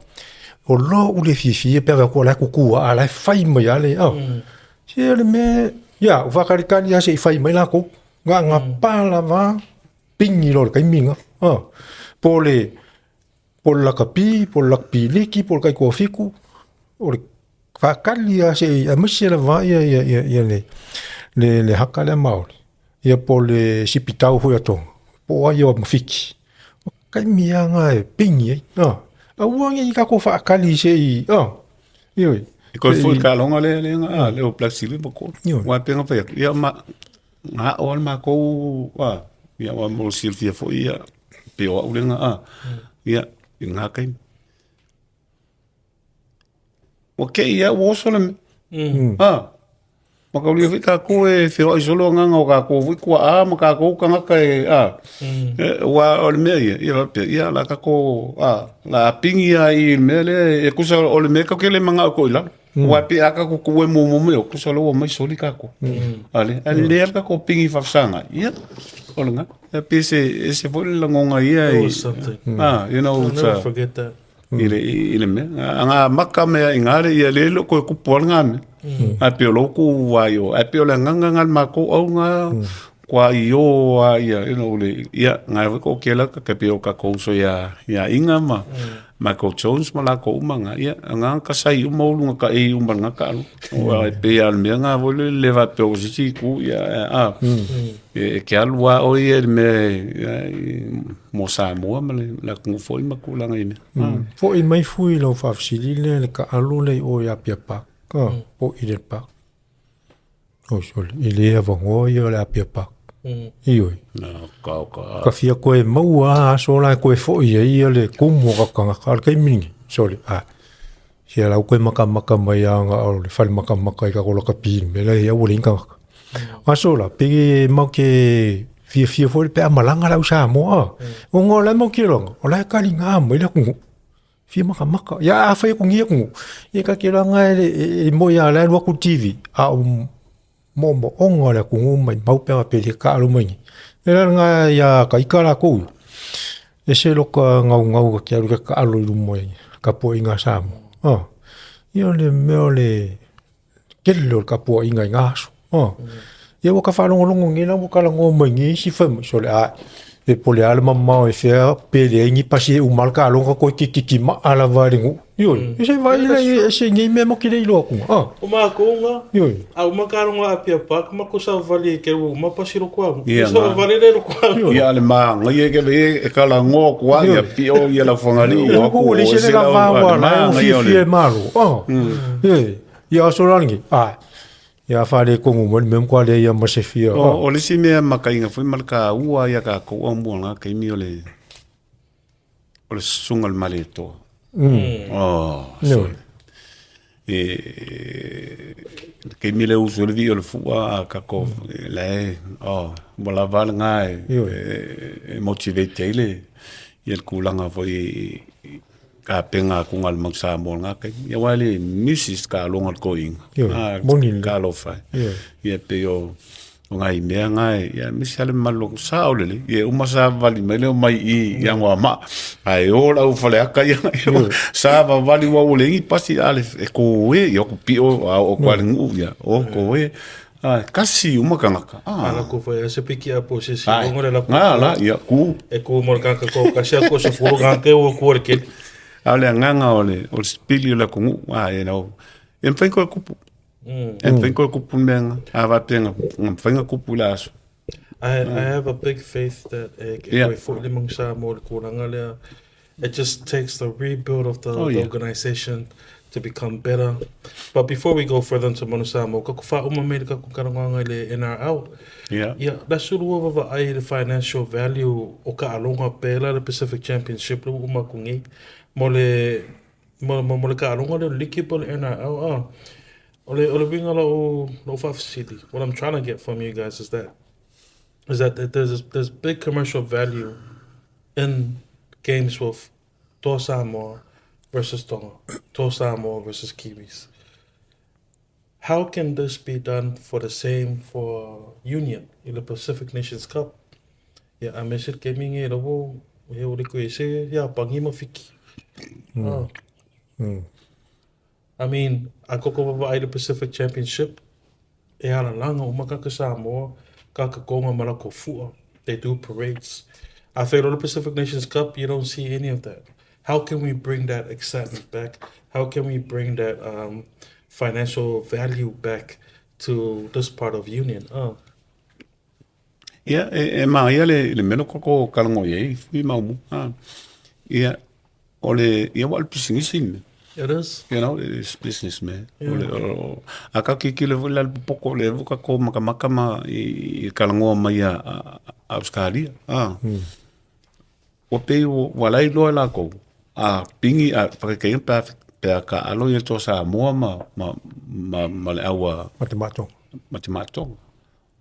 o lou le fiafia pe a vaai atu o la e tutu lava a o la e fai mai lava le Se o le mea, ia, ua faatalitali lava se i fai mai latou. Na ona pa lava pigi loa i le taimi lena. Po o le po o le lakapi, po o le lakapi liki, po o le taitoafitu, o le faatali lava se i, aemaise lava le haka lea Maori, ia po o le sipitau foi a Tonga, po o ai o ma Fiti. O taimi lava na e pigi ai, aua ne i tatou faatali se i, ioe. E koe foi ka longa le le nga le o Black Silver ma ko. Wa pe nga fa ia ma nga o al ma ko wa ia wa mo silfia foi ia pe o au le nga a ia i nga kai. Ua ke ia ua oso le mea. A ma ka ulia foi kākou e feoai solo agaga o kākou foi kuaʻā ma kākou tagata e a ua o le mea ia ia faapea ia la kākou a la pigi a i le mea lea e kusa o le mea kākou ke le manao koe i lalo. Ua pe a kākou kuʻu e muamua mai o kusa loa ua mai soli kākou. Ale a lea le kākou pigi faafesagai ia o lena. E pei se ese foi le lagoga ia i a you know I'll never forget that. I le mea. A ngā maka mea i ngā re, ia le lo koe kupu ala ngā mea. A pe o lou wā i o. A pe o le nganga ngā mā kou au ngā kua i o a ia, you know, le, ia, ngā wai ko ke la ka pe o ka kou so ia, ia inga ma Michael Jones ma la kou uma ngā, ia, ngā ka sai uma ulu ngā ka e uma ngā ka alu. O a pe ia le mea ngā voi le le va pe o sisi ku, ia, a, e ke alu a o ia le mea, ia, mo Samoa ma le atunuu foi ma tulaga i mea. Foi mai fui i lau faafesili lea i le taaalo lea i o i Apia Park, po o Eden Park. Oi sole, e le avanoa ia o le Apia Park. Ioe. Ka fia koe maua a aso la e koe foi ai ia le kumu o ka tagata. A o le taimi lenei, sole, a, sia lau koe makamaka mai a na o le fale makamaka i ka kola kapi i le mea la e aua le ni tagata. Aso la, pe mau ke fiafia foi pe a malaga le au Samoa, a. Ona o la e mau ke iloaga, o la e kaliga mai le atunuu. Fia makamaka. Ia afai aku ni atunuu, ia ka ke iloaga e moe lava o la e alu atu le TV, a o moomooga o le atunuu maimau pe a faapea e taaalo mai nei. O le mea la lena ia ita latou ia, ese loka naunau ta te alu e taaalo i luma i tapuaiga a Samoa. Ia o le mea o le tele o le tapuaiga i na aso. Ia ua ta faalogologo nei la ua talanoa mai nei isi fai mai, sole ae, e po o le a le mamao e fea pe leai ni pasi e uma ai le taaloga toe titimaa lava e le nuu. Ioe, e se vaai la e se nei mea matou te le iloa atu. O matou na, a uma taaloga Apia Park matou savavali e ke ua uma pasi loko amu. Ia, Savavali le loko amu. Ia le māngaia ke le e kalagoa kua ia pio ia lau Fagalii o aku o se lau a le māngaia o le. Malo. Ioe, ia aso la lenei. Ae, ia faaletonu mai le mea matua leai lava ma se fia. O le isi mea makaiga foi ma le taua ia tatou au mua na taimi o le o le susuga o le Malietoa. Oh, sorry. E le taimi le usu le vii o le fua a kako la e oh ua lava lena e motivate ai le ia le tulaga foi. Kapena atuga a le mau Samoa i lena taimi. Ia aua e le misi se taaloga a le toeaina. Ioe, Ah, moni lelei. Talofa e. Ioe. Ia pei o o nai mea na e, ia aemaise lava le mamalu o sao lelei. Ia e uma savavali mai lea omai i i Anoamaa, ae o le au Faleata ia, savavali aua ua leai ni pasi a le e koe, ia ku pio a oo atu lava i le nuu, ia o koe. A kasi uma tagata. A la ku fai se piki a po se si Ai, longo le la ku. na la, ia ku. E ku mo le kaka ko kasi a ko se fulu ka ke o ku le keli. A o le agaga o le o le sipili o le atunuu, a you know, e mafai ona toe tupu. E mafai ona toe tupu le mea lena. A faapea na mafai ona tupu i le aso. I have a big faith that e Yeah. koe foi le manu Samoa i le tulaga lea. It just takes the rebuild of the, Oh, the yeah. organization to become better. But before we go further into Manu Samoa, ka ku whauma mai le kaku karanganga i le NRL. Yeah. Ia, la sulu ua vavaai i le financial value o ka alonga pela le Pacific Championship le ua uma atu nei. Mo le, mo, mo, mo le ka alonga le liki po le NRL. Ah. O le, o le winga lau, lau whaafisili. What I'm trying to get from you guys is that there's big commercial value in games with Toa Samoa versus Tonga, Toa Samoa versus Kiwis. How can this be done for the same for Union in the Pacific Nations Cup? Ia, a me se ke mingi e labo, he o le koe se, ia, pangi ma fiki. Ah. I mean, a koko vava ai le Pacific Championship, e alalanga uma kaka Samoa, kaka konga ma lako fua. They do parades. I feel the Pacific Nations Cup, you don't see any of that. How can we bring that excitement back? How can we bring that financial value back to this part of Union? Oh. Ia, e, e māia le, le mea koko talanoa i ai, fui maumu. Ah. Ia, o le, ia ua o le pisinisi le mea. It is. You know, it's business, man. O le, o, a ka kikilo foi la le popoko le voka ko makamaka ma i, i talanoa mai a, a, a Australia. Ah. Ua pei ua, ua lai loa lakou. A pingi a whakakeinga pe a, pe a ka alo ia to Samoa ma, ma, ma, ma le aua Ma te matonga. ma te matonga.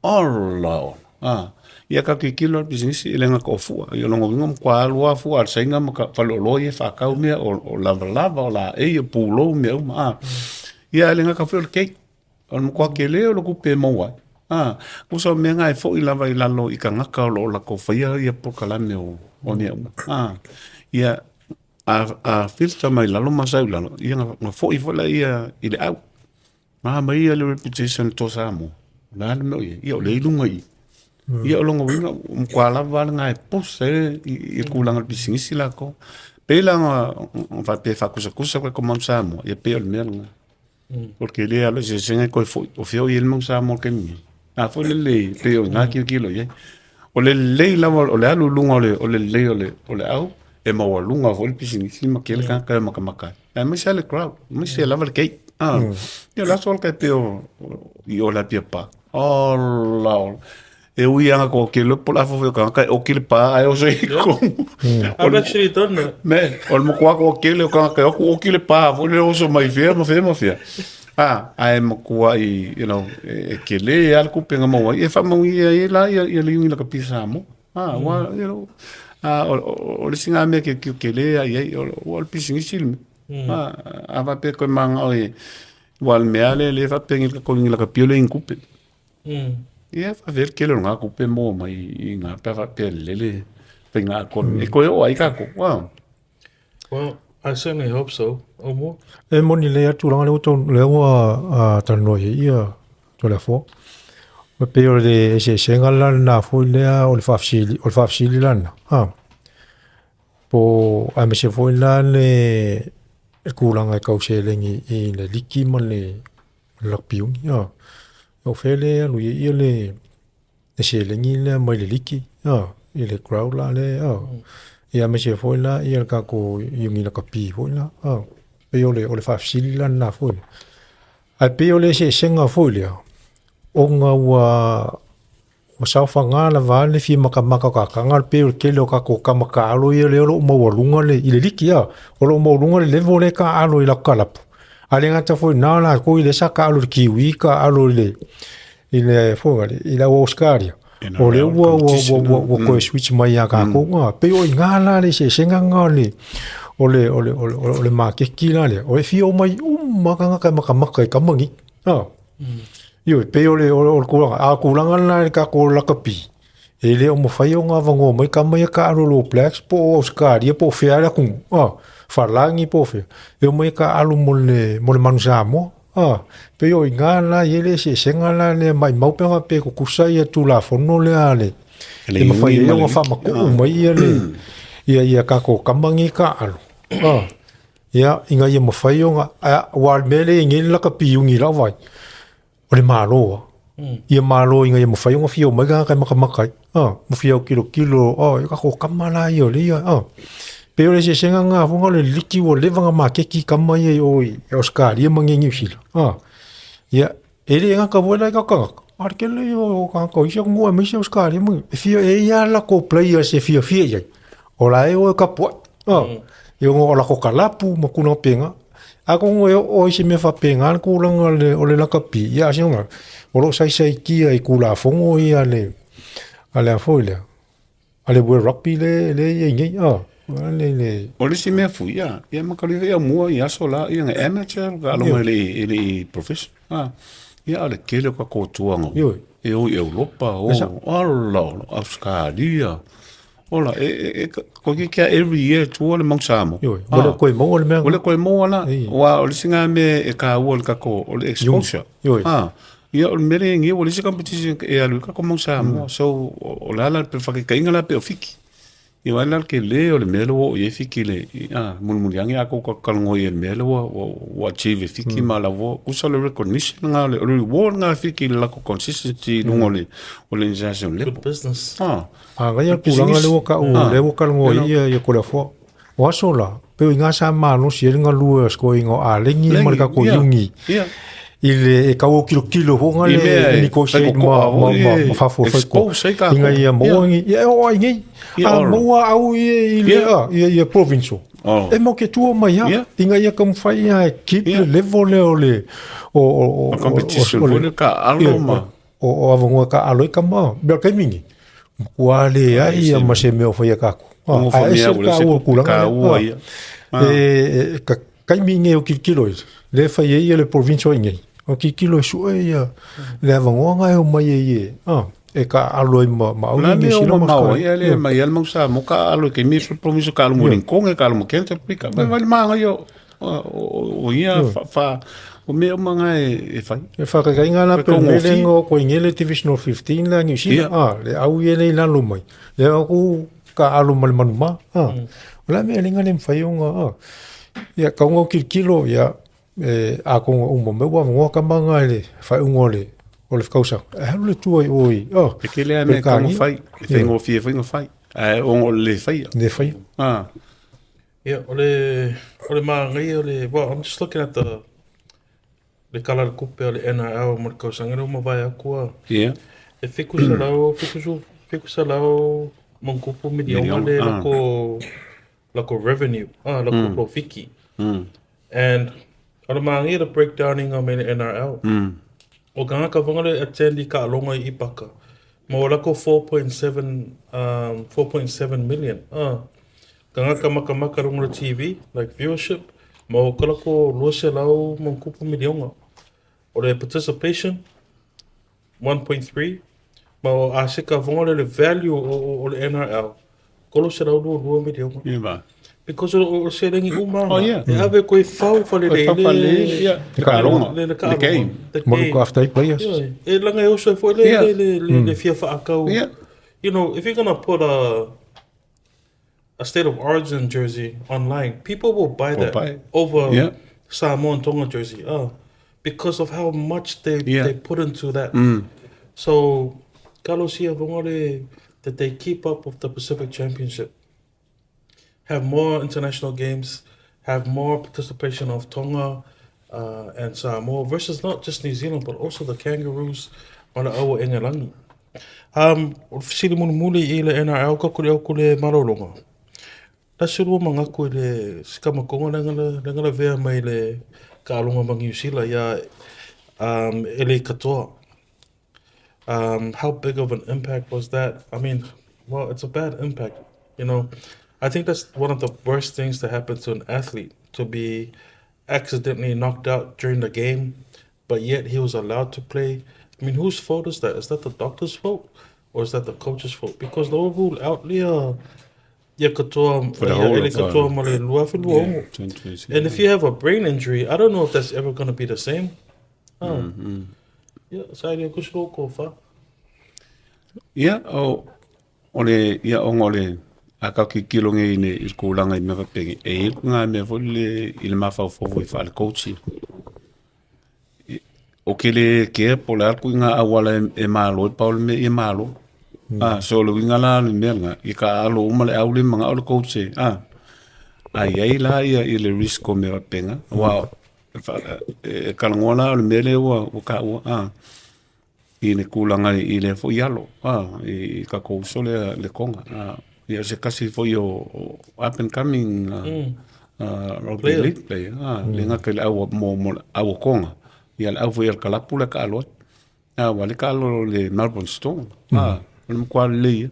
Ola ola. Ah. Ia ka kikilo le pisinisi e le ngaka o fua. Ia longo winga mkwa alua fua al sainga ma ka whale o ia whakau mea o, o lava lava o la e ia pūlou mea uma. Ah. Ia le ngaka fue o le cake. O le mkwa ke leo lo kupe maua. Ah. Kusa o mea ngai fo i lava i lalo i ka ngaka o lo o lako whaia ia pokalame o, o mea uma. Ah. Ia a, a filter mai lalo ma sau lalo. Ia nga, nga fo i fo la ia i le au. Nā mai ia le reputation to Samoa. O le a le mea o i ai? Ia o lea i luga i i. Ia o lona uiga, ua matua lava lena e posa ai i le tulaga o le pisinisi latou. Pei la ona faapea e faakusakusa koe Manu Samoa, ia pei o le mea lena. O le tele lava o le eseesega e toe foi, o fea o i ai le Manu Samoa i le taimi nei. A foi le lelei, pei o i ina tilotilo i ai. O le lelei lava, o le alu i luga o le lelei o le au, e maualuga foi le pisinisi ma tele tagata e matamata ai. Aemaise lava le crowd, aemaise lava le cake. Ah, ia o le aso le tai pei o i o le Apia Park. Ola ola. E ui lava ko ke le po le afa foi o tagata e oki le pā ae oso i totonu. I've actually done that. Me, o le matua toatele o tagata e o atu oki le pā foi lele oso mai fea ma fea ma fea. Ah, ae matua i, you know, e tele lava le tupe na maua ai. E faamanuia ai la ia le iuni lakapi Samoa. Ah, ua, you know, ah, o, o, o le isi lena mea ke tele ai ai, o, o le pisinisi le mea. Ah, a faapea koe manao e, ua le mea lea le faapea ni laka ni lakapi o le tupe. Ia faapea le tele o lena tupe maua mai i ina pe a faapea lele faiga economy. E toe oo ai tatou. Wow. Well, I certainly hope so. Aumua? E moni lelei lava le tulaga lea ua tau, lea ua talanoa i ai ia Toleafoa. E pei o le eseesega la lena foi lea o le faafesili, o le faafesili la lena, ha. Po o aemaise foi la le tulaga e tau seleni i le liki ma le rugby union, ha. O fea lea e alu i ai ia le le seleni lea mai le liki, a, i le crowd la lea, a. Ia aemaise foi la ia le tatou iuni lakapi foi la, a. Pei o le o le faafesili la lena foi. Ae pei o le eseesega foi lea, ona ua ua saofaga lava le fia matamata o tagataga pei o le tele o tatou tama taalo ia lea o lo o maualuga le i le liki a. O lo o maualuga le level lea e taaalo i latou kalapu. Ae le gata foi i lena o latou ia lea sa taaalo i le Kiwi, taaalo i le i le foi lea, i le au Ausetalia. O lea ua ua ua ua ua toe switch mai ia tatou, pei o i ina la le eseesega lena o le O le, o le, o le, o le makeki la lea, o e fia omai uma tagata e makamaka i kama nei. A. Ioe, pei o le, o le, o le tulaga, a o tulaga lena i le tatou lakapi, e le o mafai ona avanoa mai tama ia taaalo i le All Blacks po o Ausetalia po o fea lava le atunuu, a, Falani po o fea, e omai e taaalo mo le, mo le Manu Samoa. A, pei o i ina la e i ai le eseesega la lea, maumau pe a faapea e tutusa ia Tulafono lea a le, e mafai ai ona faamatuu mai ia le, ia, ia tatou tama nei taaalo, a, ia, ina ia mafai ona, aua o le mea lea e i ai nei le lakapi iuni i lau vaai, o le Malo lava. Ia Malo ina ia mafai ona fia omai tagata e matamata ai, a, ma fia autilo a, ia tatou tama la ia o lea ia, a. Pei o le eseesega lena foi o le liki ua leva ona maketi tama ia i o i Ausetalia ma Niu Sila, a. Ia, e le gata foi la i tatou tagata, a o le tele ia o tagata o isi atunuu aemaise Ausetalia ma e fia, e i ai lava latou players e fiafia i ai, o la e o e tapuai, a. E ono o latou kalapu ma tulaga faapena. Atonu e oo i se mea faapena le tulaga o le lakapi, ia a o o lo o saisaitia i Tulafono ia a le, a le a foi lea, a le World Rugby lea e i ai nei. O le isi mea foi, ia, ia ma ka ia mua i aso la, ia ngai amateur, ka alo mai le i, le i professional. Ia a le tele o ka kōtuanga. E o i Europa, o, ala, Australia. Ola, e, e, e, ko ke kia every year tua le mau Samoa. Ioe, ua le koe maua le mea. Ua le koe maua la. Ua o le isi ngā mea e kāua le kako, o le exposure. Ioe. Ah, ia o le mea le ngi, o le isi competition e alu i kako mau Samoa. So, o le ala pe whakekainga la pe o Fiki. Ia wai la ke le o le mea le ua o i e Fiki le, ah, mulimuli ange a kou kakalongo i e le mea le ua, ua, ua achieve e Fiki ma la ua, usa le recognition ngā le, o le reward ngā Fiki le lako consistency i lunga o le, o le international level. Good business. Ah. Manaia le tulaga lea ua tau, lea ua talanoa ai ia, ia Toleafoa. O aso la, pei o i ina sa malosi ai le galue o si toeaina o Alegi ma le tatou Iuni i le e tau autilo foi na le negotiate ma ma ma fafo fai ko ina ia maua ni ia e oo ai nei. A maua au ia i le ia ia provincial. E mau ke tua mai a ina ia taumafai a e keep le level lea o le o o o competition foi le ka alo ma o avanoa ka alo i kama mea taimi ni matua leai ia ma se mea o faia kākou. A ese le taua o tulaga lea. E ka taimi nei o tilotilo i lea e fai ai ia le provincial i nei, o tilotilo e sue ia le avanoa na e omai ai e, e taaalo ai ma ma au i Niu Sila ma Australia. Ia le mai al mau sa mo ka alo ke mi provincial ka alo mo Lincoln ka alo mo Canterbury ka mai mai manga io o ia fa o mea uma ngā e whai. E whakakainga ana pe mele ngō ko ingele Divisional 15 la New Zealand. Ah, le au i ele i lalo mai. Le au ku ka alo ma le manu ma. Ah. O la mea lenga le mwhai o ngā. Ah. Ia, ka ngō kilkilo, ia, e, a ko ngā uma me ua ngō ka manga le whai ungo le o le whakausa. E haru le tua i oi. Oh, e ke lea mea ka ngō whai, e whai ngō fie whai ngō whai. Ai, o ngō le whai. Le whai. Ah. Yeah, o le, o le māngai o le, well, I'm just looking at the, le kala le kupe o le NRL mo le kausaga lea ua mavae atu a. Yeah. E 700, 70, 700 mangupu miliona le lako, lako revenue, ah, lako profiki. And o le māngai le breakdown inga mai le NRL. O ka ngaka whanga le attend i ka alonga i Ipaka. Ma o lako 4.7, 4.7 million. Ah. Tagata makamaka runga o le TV, like viewership, ma o ka lako 200 ma kupu miliona. O le participation, 1.3, ma o aseka vonga le le value o, o, o le NRL, 322 miliona. Yeah, ba. Because o, o seleni uma, Oh, yeah. e ave koe fau whale le, le, le, yeah. Le kaaloga. Le, le The game. The Mo game. look after players. Yeah. E langa e oso e foi le, le, le, le, le fia whaakau. Yeah. You know, if you're gonna put a a state of origin jersey online, people will buy Will that buy it. over Yeah. Samoan Tonga jersey. Because of how much they, Yeah. they put into that. So, Kalosia Vongole, that they keep up with the Pacific Championship. Have more international games, have more participation of Tonga and Samoa versus not just New Zealand, but also the Kangaroos ma le au o Engelangi. Um, o le fesili mulimuli i le NRL, ka kore au ko le malologa. La se lua mangaku i le sikamakonga le ngala, le ngala vea mai le kaaloga ma Niu Sila ia um, e le katoa. Um, how big of an impact was that? I mean, well, it's a bad impact, you know. I think that's one of the worst things to happen to an athlete, to be accidentally knocked out during the game, but yet he was allowed to play. I mean, whose fault is that? Is that the doctor's fault or is that the coach's fault? Because they rule out ia ia katoa For the ia whole ele of, katoa ma le 2026. 2026. And if you have a brain injury, I don't know if that's ever going to be the same. Oh. Yeah, sa ile kuslo ko fa. Ia, o, o le, ia onga o le, a kau kikilo nge i le, i le kulaga i mea faapea e i ai ngā mea foi le i le mafaufau foi faale-coach. O ke le kea po o le a le kuiga auala e malo ai, pau o le mea ia malo. A, so o le uiga la o le mea lena, ia taaalo uma le au lea e manao le coach e, a, a i ai la ia le risk o mea faapena, aua e talanoa la o le mea lea ua taua, a, i le tulaga i lea foi alo, a, i tatou uso lea Letoga. A, ia o se tasi foi o up and coming rugby Player. league player, a, le gata i le au mo le au a Toga, ia le au foi a le kalapu la e taalo ai. A, aua o lea e taalo i le Melbourne Storm, a, o le matua lelei lava.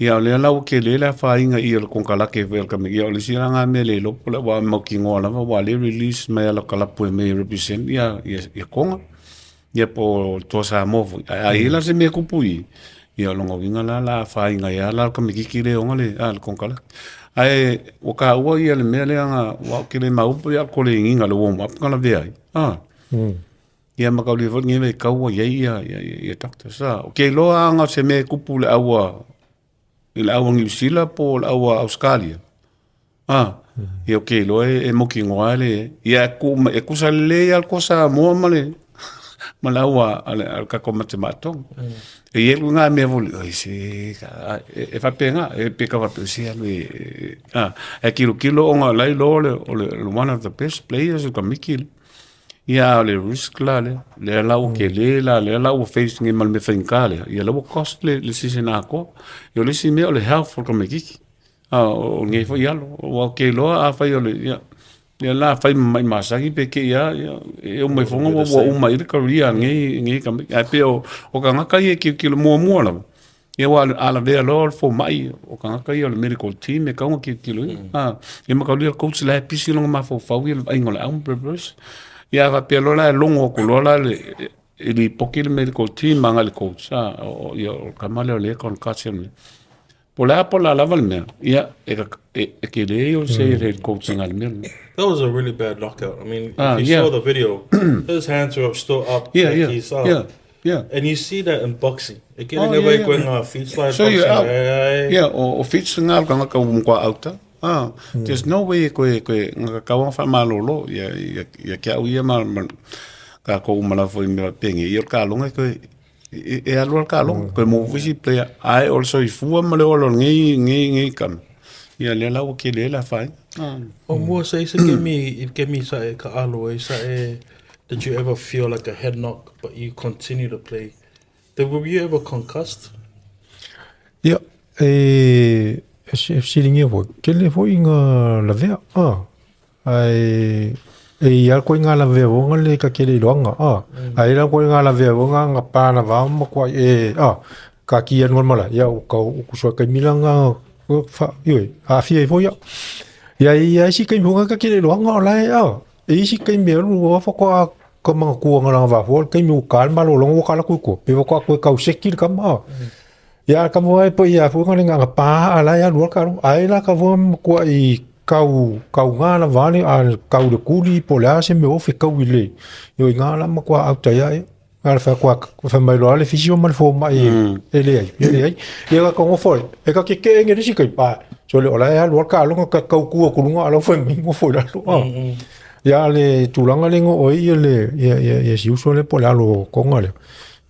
Ia o lea la ua tele le afaina i i o le konekarate foi a le tamaitiiti, ia o le isi la lena mea e le iloa po o le a, aua e mautinoa lava aua o lea e release mai lava e le kalapu e omai e represent ia Toga, ia po o le Toa Samoa foi. Ae a i ai la se mea e tupu i i, ia o lona uiga la o le a afaina ai lava la le tamaitiiti lea e ona le konekarate. Ae ua taua le mea lea na, aua ou te le maua pe o le koleniga o le warm up na lavea ai, a. Ia ma taulia foi lenei vaitau ua i ai ia doctors, a. Ou te iloa lava na o se mea e tupu i le au a i le au a Niu Sila po o le au a Ausetalia, a, ia ou te iloa e mautinoa lava le, ia e tuu mai, e tutusa lelei lava le Toa Samoa ma le ma le au a le tatou Matemaatoga. E i ai lena mea foi lele, oi se e faapena, e pei e tau faapea, se alu e, a, ae tilotilo ona o la e iloa o le one of the best players le tamaiti lea. Ia a o le risk la lea, lea la ua tele la, lea la ua face nei ma le mea faigata lea, ia lea ua cost le season atoa. Ia o le isi mea o le health o le tamaitiiti, a o lenei foi alo, aua ou te iloa afai o le, ia, ia la fai ma mai masani pe te i lava, ia, e uma ifoga ua uma ai le career a lenei tamaitiiti. Ae pei o tagata ia e tilotilo muamua lava, Ia aua a lavea loa le fomai, o tagata ia o le medical team e tatau ona tilotilo i ai. Ia ma taulia le coach la e pisi lona mafaufau ia i le vaaiga o le au ma preparation. Ia a faapea loa la e logo atu loa la le e lipoti le medical team agai i le coach, ia o le tama lea o lea e concussion. Po o le a po o le a lava le mea, ia e tele ia o le say a le head coach i le mea lena. That was a really bad knockout. I mean, if you saw the video, his hands were still up. Yeah, like yeah, he's up. yeah. Yeah. And you see that in boxing. E kere Oh, nga yeah, vai yeah. koe ngā feet slide So you're boxing. out. Ai, ai. Yeah, o feet ngā tangata ua matua auta. Ah, there's no way e koe, koe, ngā kakawa whamalolo, ia, ia, ia kia au ia ma, ma, ka ko umala foi me penge, ia o le kaloga e koe, e, e alu a le kaloga, koe mo visi player, ai o le soifua ma le ola o lenei, lenei, lenei kama. Ia lea la ua kele ai le afaina. Ah. O mua sa isa ke mi, i ke mi sa e ka alo e sa e, did you ever feel like a head knock but you continue to play? Did, were you ever concussed? Ia, e, e fesiligia foi, tele foi ngā lavea, a, ae e i a koe ngā lavea vonga le ka kele iloanga, a, ae la koe ngā lavea vonga ngā pāna vā ma koa e, a, ka ki anu mala, ia o ka o kusua kai mila ngā, fa, ioi, aafia ai foi ia. Ia i a isi kaimi honga ka kele iloanga o lae, a, e isi kaimi alu ua whakoa ka manga kuanga langa vafua, le kaimi o ka le malolonga ua kala kui kua, pe wakoa koe kau seki le kama, a. Ia ka mua e poi ia fuanga le nganga pā a lae alu ka alu, ai la ka fua makua i kau, kau ngā la vale, a kau le kuli, po le a se me ofe kau i le. Io i ngā la makua au tai ai, ngā la wha kua, wha mai loa le fisio ma le fōma i e le ai, e le ai. Ia ka kongo foi, e ka ke ke enge risi kai, pa, so le ola e alu al ka alonga ka kau kua kulunga ala whai mai ngo foi lalo. Ia le tulaga le ngo oi ia le ia ia ia si uso le po le alo konga le.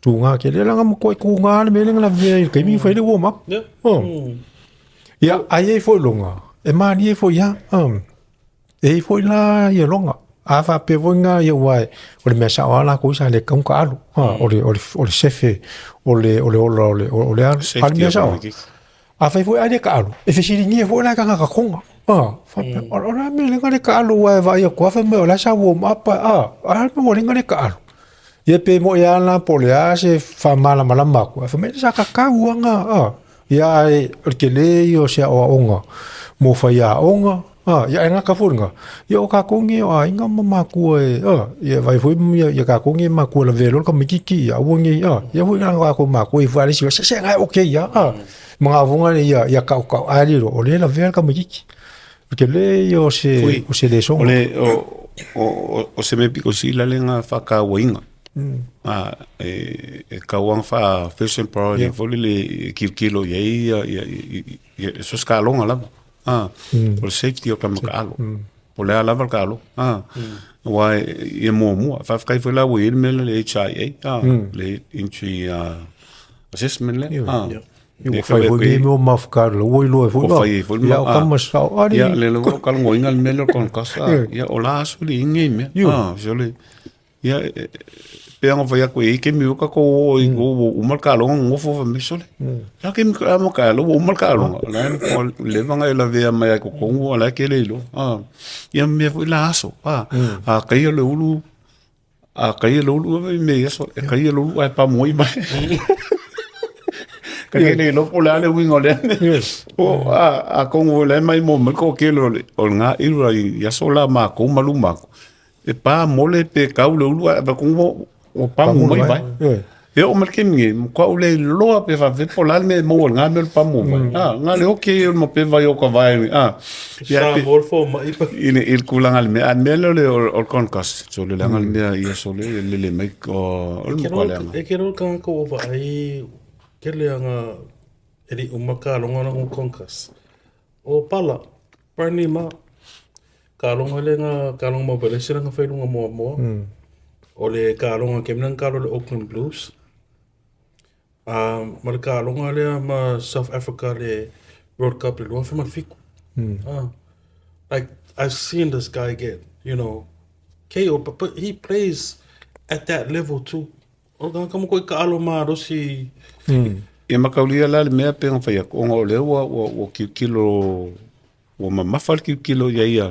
Tūngā ke le langa mo koe kūngā le mele ngala vea i kaimi whai le warm up. Yeah. Oh. Ia ai ai foi longa. E mani ai foi ia. E ai foi la ia longa. A wha pe foi ngā ia wai. O le mea sao ala ko isa le kaunga alu. Ha, o le o le o le sefe o le o le ola o le o le alu. A le mea sao. A whai foi ai le ka alu. E fesilingia foi la ka ngaka konga. A, whapea, o la mea lenga le ka alu wai vai a kua whai mai o la sa warm up a, a la mea lenga le ka alu. Ia pe mo ia la po le a se whamalamalama aku. A whai mai sa ka kau anga, a. Ia ae o le tele ia o se aoaoga mo faiaoga, a, ia ae gata foi lena, ia o tatou nei o aiga ma matua e, a, ia e vaai foi ia, ia tatou nei matua lavea loa le tamaititi, ia aua nei, a, ia foi na tatou matua i fai le isi, se se na e okay ia, a, manao foi ia, ia taotao ae lilo, o lea e lavea le tamaititi. O le tele ia o se, Ui, o se lesoga. O le, o, o, o, o se mea pito sili le nga whakauainga. A, e, e kauanga wha first and priority yeah. foi le e kilokilo i ai ia, ia, ia, ia, so se kaaloga lava. A, o le safety o ka makaalo. Po o le a lava le kaaloga. A, aua ia muamua. Faafetai foi la ua i ai le mea lea le HIA, a, le entry assessment lea. A, Ua fai foi nei mea o mafukalo, la ua iloa ai foi la. Ua fai ai foi le mau. Ia, o kama sao ali. Ia, le lava o kalongoina le mea lea o konkasa. Ia, o la aso le inge i mea. Ah, so le, ia, pe anga fai aku e ike mi o kako o i o uma le kalonga ngofo fa me sole. La ke mi ka mo ka lo uma le kalonga. La o le vanga e la vea mai ai ko kongu la ke le ilo. Ah, ia me foi la aso. Ah, a kai le ulu A kai e lolu e me ia so, e kai e lolu ai pa moi mai. Ka ke le lopo le ale wingo le. O a a kongo le mai mo mai ko ke lo le o nga iru ai ia so la ma ko malu ma. E pa mole pe kau le ulu a kongo o pa mo mai vai. E o mal ke nge mo ka ule loa pe fa ve po la me mo nga me pa mo vai. Ah nga le o ke mo pe vai o ka vai. Ah Ia pe Morfo mai pa. I le il kula le mea mea le o o concus so le langa le mea ia so le le le mai o o le mo le E ke ro ka ko va ai ke le anga e li uma ka longa na concus. O pala Bernie ma ka longa le nga ka longa mo bele se nga fai lunga mo mo. O le ka longa ke mena ka lo le Auckland Blues. Ma le taaloga lea ma South Africa le World Cup i le 2007. Like, I've seen this guy get, you know, KO, but he plays at that level too. O le tagata moko i kaalo malosi. Ia makaulia la le mea pe ona fai atu, ona o lea ua, ua, ua kilokilo, ua mamafa le kilokilo ia ia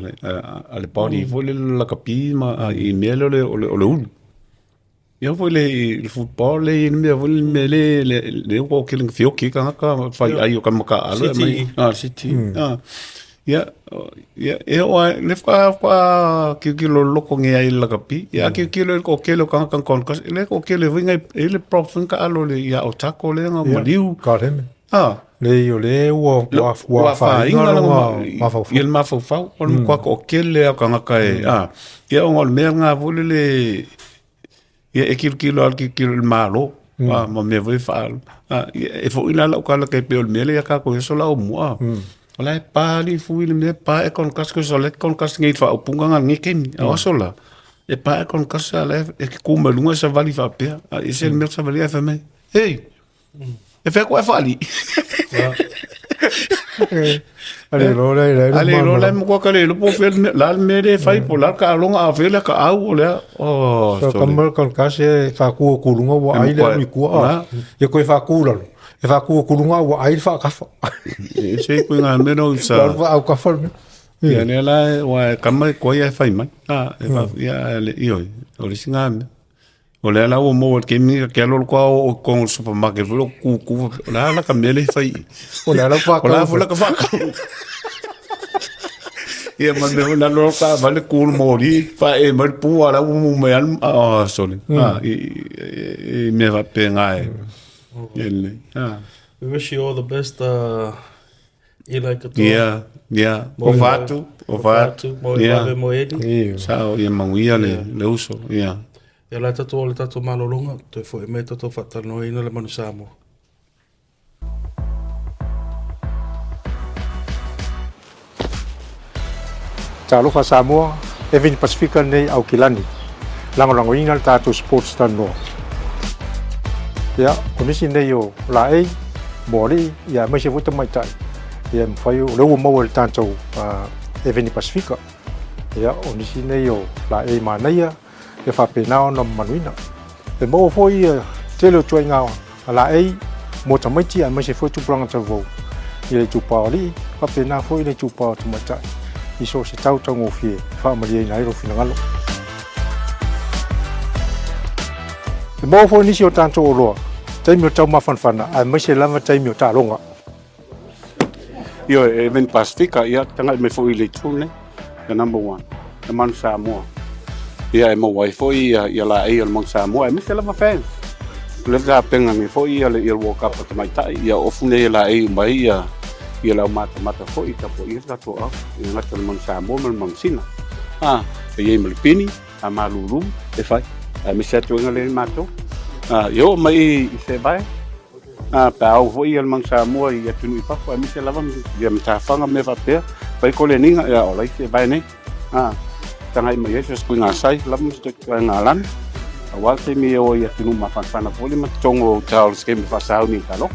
a le body foi lele o le lakapi ma i mea lea o le, o le, o le ulu. Ia foi le i le football le i le mea foi le mea le le le ua o kele fioki tagata fai ai o ka makaalo e mai ah city ah ia ia e o ai le fa fa ki ki lo loko nge ai la kapi ia ki ki lo ko kele ka ka kon ka le ko kele foi ngai e le prof ka alo le ia o tako le nga maliu Ka heme. ah Le o le ua ua ua faaina mafaufau ia le mafaufau o le matua toatele lava o tagata e a ia ona o le mea lena foi lele ia e kilokilo lava kilokilo i le Malo a ma mea foi faaalu a e foi la lau tala tai pei o le mea lea ia tatou i aso la o mua o la e pa alii fui le mea pa e konkasi kosa o la e konkasi nei i le faaupuga lena i lenei taimi a o aso la e pa e konkasi a o la e tu mai luga e savali faapea a ese le mea o le savali ae fai mai hey E whea koe whaali? Ale lo le le. Ale lo le mo ka le lo po fe la me le fai po la ka longa a fe le ka au o le. Oh. So ka mo ka ka se fa ku ku lunga wa ai le mi ku a. Ye koe fa ku la. E fa ku ku lunga wa ai fa ka fa. E se ku nga me no sa. La fa au ka fa. Ia le la wa ka mai ko ia fai mai. Ah, e fa ia le io. O le singa me. O lea la ua maua i le taimi lenei, ke alu alu koa oo i totonu o le supermarket foi lea o kukū faapea, o le a la ka mea lea e fai i i? O le a lau O le a foi la ka faatau? Ia ma le mea foi lea alu alu taavale tu i le moli, faaee mai le pu a o la e ua mumu mai lava le, oh sole, i mea faapena e lelei. We wish you all the best Eli katoa. Ia, ia, ofa atu, ofa atu. Mo e vave mo Eli. Sao, ia manuia le, le uso, ia. Ia la tatou o le tatou malologa, toe foi mai tatou faatalanoaina le manu Samoa. Talofa Samoa, Eveni Pasifika lenei Aukilani. Lagolagoina le tatou sports talanoa. Ia, o nisi nei o laei, moalii, ia aemaise foi tamaitai. Ia e mafai o lea ua maua i le tatou Eveni Pasifika. Ia, o nisi nei o laei manaia, ia faapena ona mamaluina. E maua foi ia tele o ituaiga laei mo tamaiti aemaise foi tupulaga talavou i le itupa o alii, faapena foi le itupa o tamaitai i so o se tau taugofie e faamalieina ai lou finagalo. E maua foi nisi o tatou oloa taimi o taumafanafana aemaise lava taimi o taaloga. Ioe, e veni Pasifika, ia, tagai mai foi i le itu lenei, the number one, le Manu Samoa. Ia, e maua ai foi ia, ia laei o le Manu Samoa, aemaise lava fans. O lea tapenga nei foi ia le, ia le World Cup a tamaitai, ia ofu nei e laei uma ai ia, ia le aumatamata foi i tapuaia le tatou au, e le gata o le Manu Samoa ma le Manu Sina. Ah, e i ai ma le pini, a malulu, e fai. Aemaise atu ai lea i matou. Ah, ia oo mai i Sevae, A, pe a au foi ia le Manu Samoa i atunuu i fafo, aemaise lava ia matafaga ma mea faapea, fai koleniga, ia o lai se vae nei. A, tagai mai ai so se kuigasai lava ma se kuigalani. Aua le taimi e o ai i atunuu mafanafana foi le ma totogo o uta o le taimi faasauni i talofa.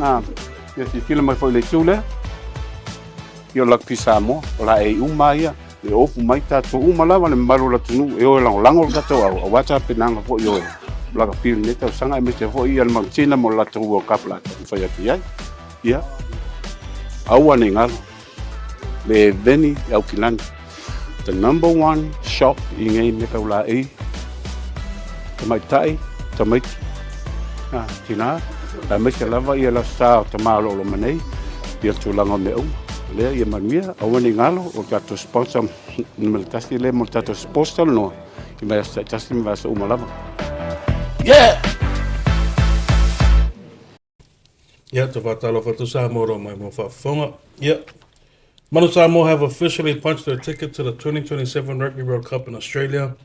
A, ia silasila mai foi i le itu lea, ia o le Rugby Samoa, o laei uma lava ia, e ofu mai tatou uma lava le mamalu o le atunuu e o e lagolago le tatou au, aua tapenaga foi o lakapi i lenei tausaga, aemaise foi ia le Malutina mo le latou World Cup o le a taumafai atu i ai. Ia, aua ne i galo le veni i Aukilani, the number one shop i nei mea tau laei, tamaitai, tamaiti, tina, aemaise lava ia le Aso Sa o tama o lo o loma nei, ia le tulaga o mea uma. O lea ia manuia, aua ne i galo, o le tatou sponsor numera tasi lea mo le tatou sports talanoa i vaiaso taitasi ma vaiaso uma lava. Yeah! Ia, te whātalofa atu Samoa rō mai mō whaafofoga. Ia. Manu Samoa have officially punched their ticket to the 2027 Rugby World Cup in Australia.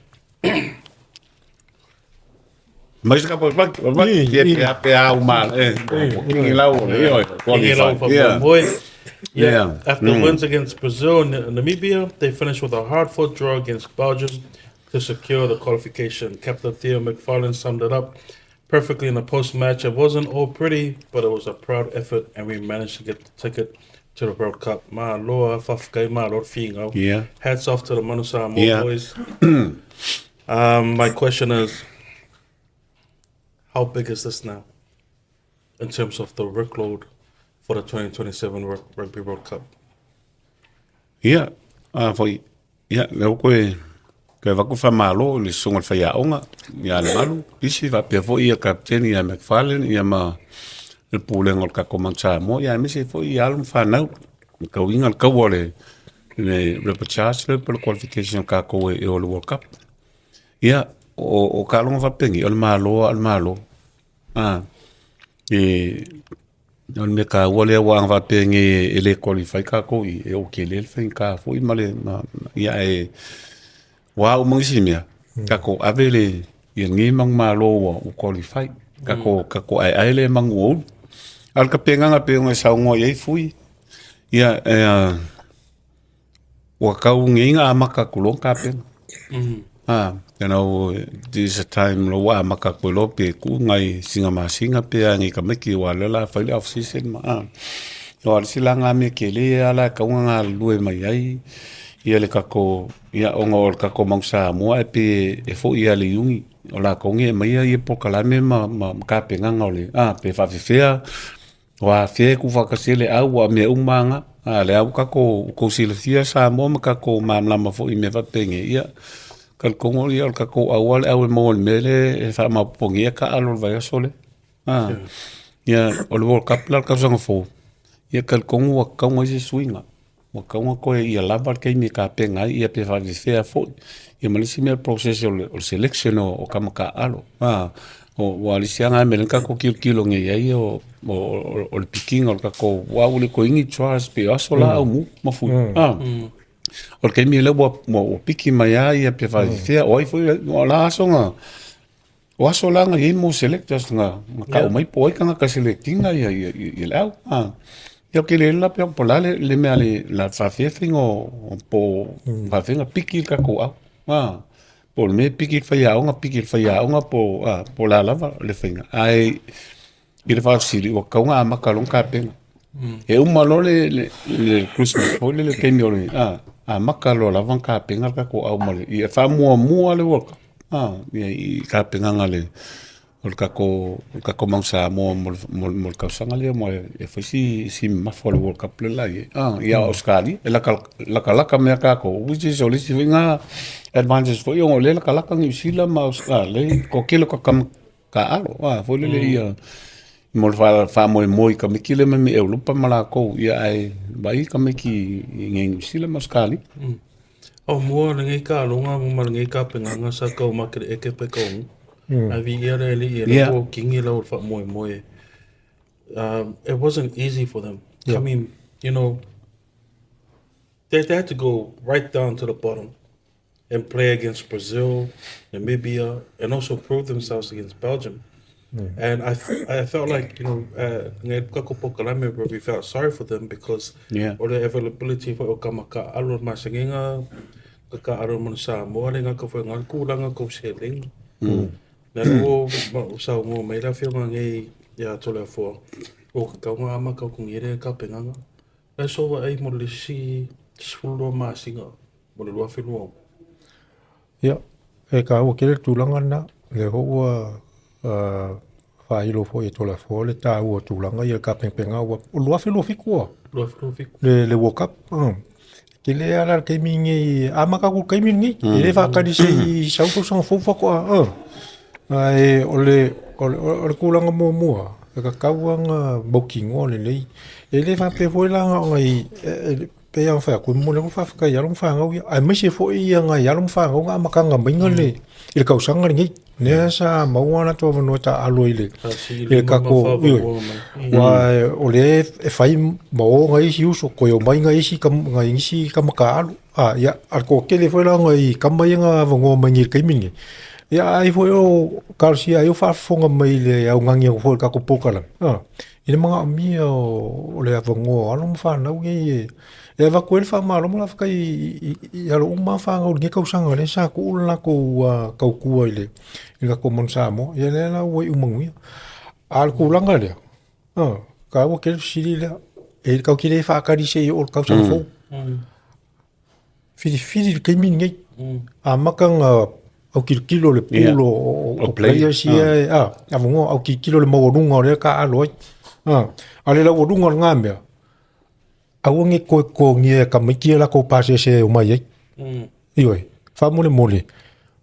Mai se kapa waki, waki, ki e pea pea au ma, e, kingi lau o le, ioi, Kingi lau wha Yeah. Yeah. After wins against Brazil and Namibia, they finished with a hard-fought draw against Belgium to secure the qualification. Captain Theo McFarlane summed it up perfectly in the post-match. It wasn't all pretty, but it was a proud effort, and we managed to get the ticket to the World Cup. Ma loa, whawhikai, ma loa whingau. Yeah. Hats off to the Manu Samoa Yeah. boys. My question is, how big is this now in terms of the workload for the 2027 Rugby World Cup? Ia, a foi, ia, lea ua koe, koe avatu faamalo i le susuga i le faiaoga ia Lemalu, Pisi faapea foi ia Kapeteni ia McFarlane ia ma le Pulega o le tatou Manu Samoa, ia aemaise foi ia alo ma fanau i le tauiga le taua o le le repechage lea po o le qualification a tatou e o i le World Cup. Ia, o taaloga faapeni, o le Malo lava o le Malo. A, e o le mea taua lea aua ana faapea nei e le qualify tatou i i, e tele le faigata foi ma le, ia ae o a uma nisi mea, tatou ave le ia lenei manumalo ua qualify, tatou aeae lea i manu ua ulu. A o le tapenaga pei ona e saunoa i ai Fui, ia e ua tau nei ona amata atu loa ona tapena. You know, this is a time loa ua amata atu ai loa pe tuu nai sina masina pe a nei tamaiti aua o lea o le a fai le off season ma a. Aua o le isi la lena mea tele lava la e tatau ona galulue mai ai ia le tatou, ia ona o le tatou Manu Samoa e pei e foi lava i le Iuni, o latou nei e aumaia ia polokalame ma tapenaga o le, a pe faapefea Ua afea e tuufaatasia ai le au a o mea uma lava na. A o lea ua tatou, ua tou silafia Samoa ma tatou malamalama foi i mea faapenei, ia, talitonu o le tatou au lava le au e maua i le mea lea e faamaopoopo nei taaalo i le vaiaso lea. Ia, o le World Cup la i le tausaga fou, ia talitonu ua tatau ona i ai se suiga. Ua tatau ona toe ia lava le taimi e tapena ai ia pe faafefea foi. Ia ma le isi mea o le process o le selection o tama taaalo. Aua o le isi lava na mea lea na tatou tilotilo nei i ai o le pikiina o le tatou, aua ua le toe i ai ni trials pei o aso la Aumua ma Fui. O le taimi lea ua piki mai lava ia pe faafefea, o ai foi, o la aso na O aso la na i ai mo selectors na tau mai po o ai tagata e select ina ia le au. Ia ou te le iloa la pe po o le a le mea la faafefea faiga o po o faafefea ona piki le tatou au. Po o le mea e piki le faiaoga, piki le faiaoga po o le a lava le faiga. Ae i le faafesili, ua tatau ona amata loa ona tapena. E uma loa le Christmas foi lele i le taimi o le amata loa lava ona tapena le tatou au ma le, ia faamuamua le World Cup i tapenaga o le tatou Manu Samoa mo le tausaga lea aua e fai si mamafa o le World Cup lea e i ai. Ia Ausetalia, e latalata mai ia tatou, which is o le isi foi lena advantage foi ona o lea e latalata Niu Sila ma Ausetalia, o le toatele o tama taaalo, a foi lele ia. Mo le faamoemoe i tamaiti lea mai mai Europa ma latou, ia ae vaai tamaiti i inei i Niu Sila ma Ausetalia. O mua lenei taaloga ma lenei tapenaga sa tau make le eke pe tau Ae viia le Alii e yeah. ua kini lau le faamoemoe. It wasn't easy for them. Yeah. Coming, you know, they had to go right down to the bottom and play against Brazil, Namibia, and also prove themselves against Belgium. And I felt like, you know, ngai kako pokalame, bro, we felt sorry for them because Yeah. o le availability foi o kama ka alo masengenga, ka ka alo mana Samoa, le ngaka foi ngā kūlanga kou seleng. Na lo o sa ngo mai la fionga ngai ia Toleafoa. O ka kaunga ama kau kungere ka penganga. La so wa ai mo le si 12 masinga mo le 2026. Ia, e kāua tele le tulaga lena, o lea foi ua faailo foi e Toleafoa le taua o tulaga ia i le tapenapena ua o le 2027 a? 2027. Le World Cup. E tele lava la le taimi lenei, e amata atu i le taimi lenei, e le faatali se i sau le tausaga fou faatoa. Ae o le o le tulaga muamua, e tatau lava ona mautinoa lelei. E le faapea foi la na ona i pei lava ona fai atu, e momoli atu le faafetai i alo ma fanau ia, aemaise foi nai alo ma fanau na amataga mai i le tausaga lenei. Lea sa maua o latou avanoa e taaalo i le tatou, ioe, aua o lea e fai ma o nai isi uso, toe omai nai isi tama taaalo. A ia, a o le toatele foi la o nai tama ia na avanoa mai nei i le taimi lenei, ia ai foi o talosia ai o faafofoga mai i le augani atu foi o le tatou polokalame, i le manaomia o le avanoa o alo ma fanau nei e avatu ai le faamalo ma le faafetai i alo uma lava fanau i lenei tausaga lea sa tuu le latou tautua i le tatou Manu Samoa. Ia lea la ua iu manuia. A o le tulaga lea, taua tele le fesili lea, e tatou te le faatali se i oo i le tausaga fou. Filifili le taimi lenei, amata ona autilotilo le pool o players ia, avanoa autilotilo le maualuga o lea e taaalo ai. A o le laualuga o lena mea, aua ne i toe totogia e tamaiti a latou pasese e omai ai. Ioe, faamolemole,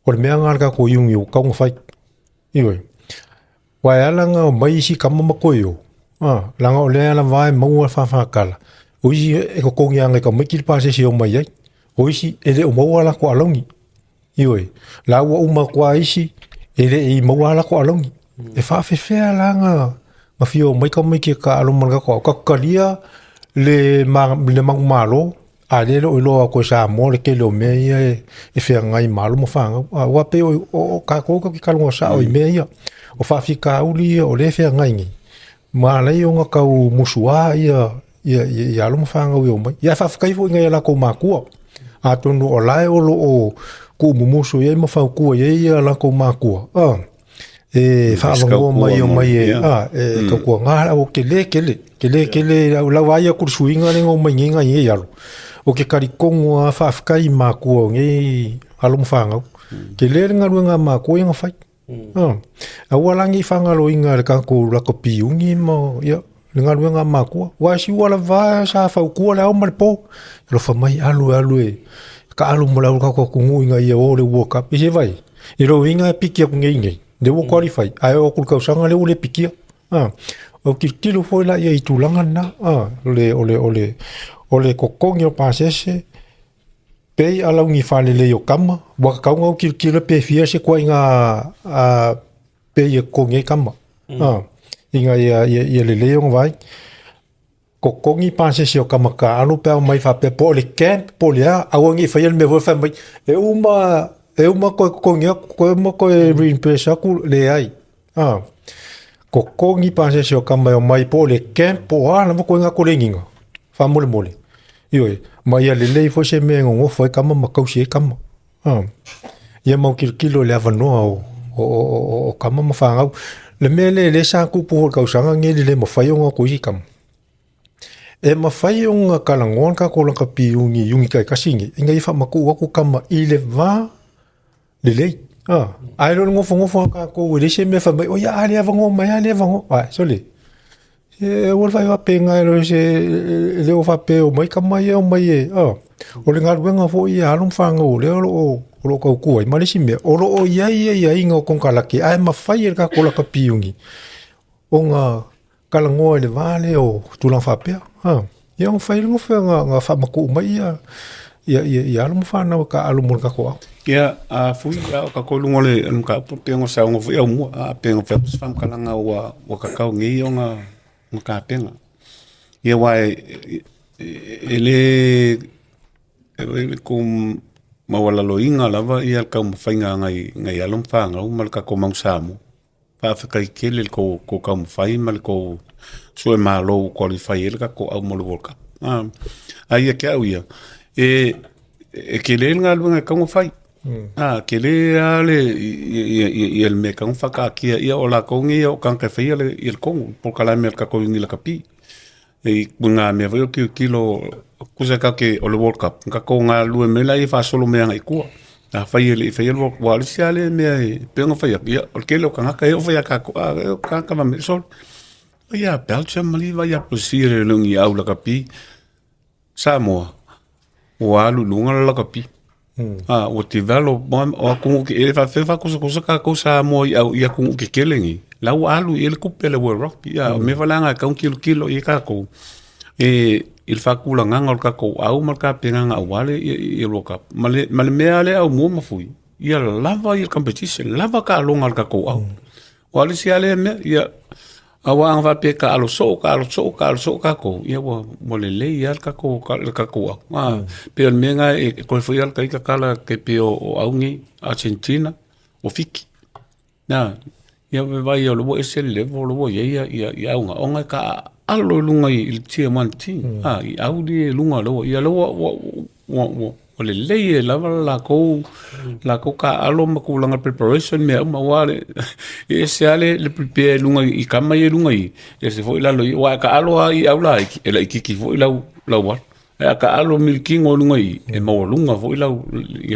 o le mea lena a le tatou iuni ua tatau ona fai. Ioe, aua e ala ona omai isi tama ma toe o, leaga o lea lava e maua le fafakala, o isi e totogi lava e tamaiti le pasese e omai ai, o isi e le o maua a latou alauni. Ioe, la ua uma atu lava isi e le i maua a latou alauni. E faapefea la ona fia omai tamaiti e taaalo ma le tatou aoga? Tatou talia le manumalo, a o lea e le o iloa atu e Samoa le tele o mea ia e feagai ma alo ma fanau. Aua pei o tatou tatou te talanoa sao i mea ia. O faafitauli ia o lea e feagai nei, ma ala ai ona tau musua ia alo ma fanau e omai. Ia ae faafetai foi i nai o latou matua, atonu o la e o lo o tuumumusu i ai ma fautua i ai o latou matua, e faaavanoa mai e omai e, e tautuana ua tele tele, tele tele i lau vaai atu i le suiga lea na omai nei nai nei alo, ou te talitonu lava faafetai i matua o nei alo ma fanau. Tele le galuega a matua ia na fai. Aua la ne i faagaloina e le tatou lakapi uni ma ia le galuega a matua. Aua e siua lava sa fautua le ao ma le po. Alofa mai alu e alu e taaalo mo le au tatou atunuu ina ia o le World Cup. I se vai, i lou uiga e piki atu nei nei, lea ua qualify, ae oo atu i le tausaga lea ua le pikia. Ou tilotilo foi la i tulaga na, o le totogi o pasese, pei alauni faalelei o tama, ua tatau ona ou tilotilo pe fia se ituaiga pay e totogi ai tama, ina ia lelei ona vaai. Totogi pasese o tama taaalo pe a omai faapea po o le camp po o le a, aua ne i faia le mea foi lea fai mai, e uma, e uma toe totogi atu, toe uma toe reimburse atu, leai. Totogi pasese o tama e omai po o le camp po o a lava ituaiga koleniga, faamolemole. Ioe, ma ia lelei foi se mea e nonofo ai tama ma tausi ai tama. Ia mau tilotilo i le avanoa o tama ma fanau. Le mea lea lea sa tupu foi i le tausaga lenei e le mafai ona o atu isi tama. E mafai ona talanoa le tatou lakapi iuni iuni taitasi nei ina ia faamatuu atu tama i le va lelei. Ae le o le nofonofo lava tatou e leai se mea e fai mai, oi a le avanoa mai a le avanoa. Ae sole, se aua le fai faapena e le o faapea e omai tama ia e omai e, o le galuega foi ia a alo ma fanau o lea o lo o tautua ai. Ma le isi mea, o lo o i ai aiaiga o konekarate ae mafai e le tatou lakapi iuni ona. talanoa i le va lea o tulaga faapea. A, ia ona fai loa ona faamatuu mai ia ia ia ia alo ma fanau e taaalo mo le tatou aoga. Ia, a fui a o tatou i luga o le mataupu pei ona saunoa foi aumua, a pei ona fai atu se faamatalaga ua tatau nei ona tapena. Ia aua e le maualaloina lava le taumafaiga a nai alo ma fanau ma le tatou Manu Samoa. Faafetai tele i le tou taumafai ma le tou suemalo ua qualify ai le tatou au mo le World Cup. Ae ia te au ia, e tele le galuega e tatau ona fai. Tele lava le mea e tatau ona faataatia, ia o latou nei o tagata e faia le tonu, polokalame a le tatou Iuni Lakapi. E i ituaiga mea foi lea o le tilotilo, tusa tatou te, o le World Cup, ona tatou galulue mai lea faasolo mai agai i tua. Afai e le i faia le World Cup, aua o le isi lava lea mea e pei ona fai atu, ia o le tele o tagata e oo foi ia tatou, a o tagata fai mai, sole, vai ia Belgium alii, vai ia Brazil e le o ni au lakapi. Samoa, ua alu i luga le lakapi. Ua develop, o atunuu e faapefea ona faatusatusa tatou Samoa i atunuu tetele nei, la ua alu i ai le tupe a le World Rugby. A o mea foi la na e tatau ona tilotilo i ai tatou i le faatulagaga o le tatou au ma le tapenaga aua le World Cup. Ma le mea lava lea aumuo ma fui, ia lava le competition, lava taaloga a le tatou au. Aua o le isi lava lea mea, ia, aua ana faapea e taalo soo, taalo soo, taalo soo tatou, ia ua lelei lava le tatou au. E pei o le mea lena e toe foi lava ita tala e pei o au nei, Argentina, o Fiti. Ia vaai o lea ua ese le level lea ua i ai auga, ona e taaalo i luga i le tier 1 team, i au ia i luga o lea ua lelei e lava le latou taaalo ma tulaga preparation ma mea uma, aua e ese lava le prepare i luga i tama ia i luga i i, ese foi lalo i i. Aua a taalo lava i au laiti, e laitiiti foi lau alu, ae a taalo milikino i luga i i, e maualuga foi lau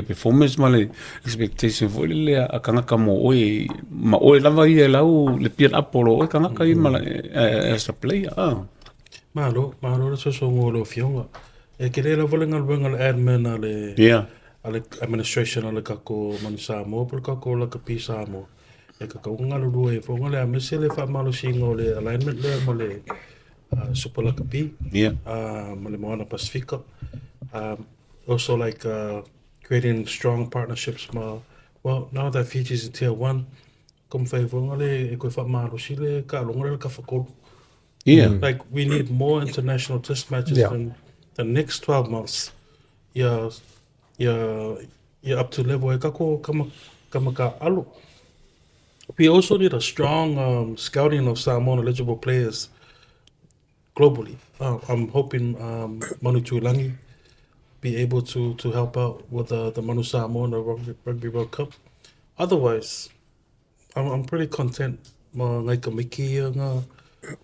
performance ma le expectation foi lele a tagata mo oe, ma oe lava ia e lau le build up o lou oe tagata ia as a player. Malo, malo le sosoga o lau Afioga. E tele lava le galuega a le admin a le, a le administration a le tatou Manu Samoa po o le tatou Lakapi Samoa. E tatau ona galulue ai foi ona le aemaise le faamalosiga o le alignment lea ma le Super Lakapi ma le Moana Pasifika. Also like creating strong partnerships ma, well, now that Fiji's in tier one, ko mawhai foi ona le e koe faamalosi le taaloga lea le tafatolu. Like we need more international test matches in the next 12 months. Ia up to level ai tatou tama taaalo. We also need a strong scouting of Samoan eligible players globally. I'm hoping Manu Tuilagi be able to help out with the Manu Samoa Rugby World Cup. Otherwise, I'm pretty content ma ngai tamiki ia nga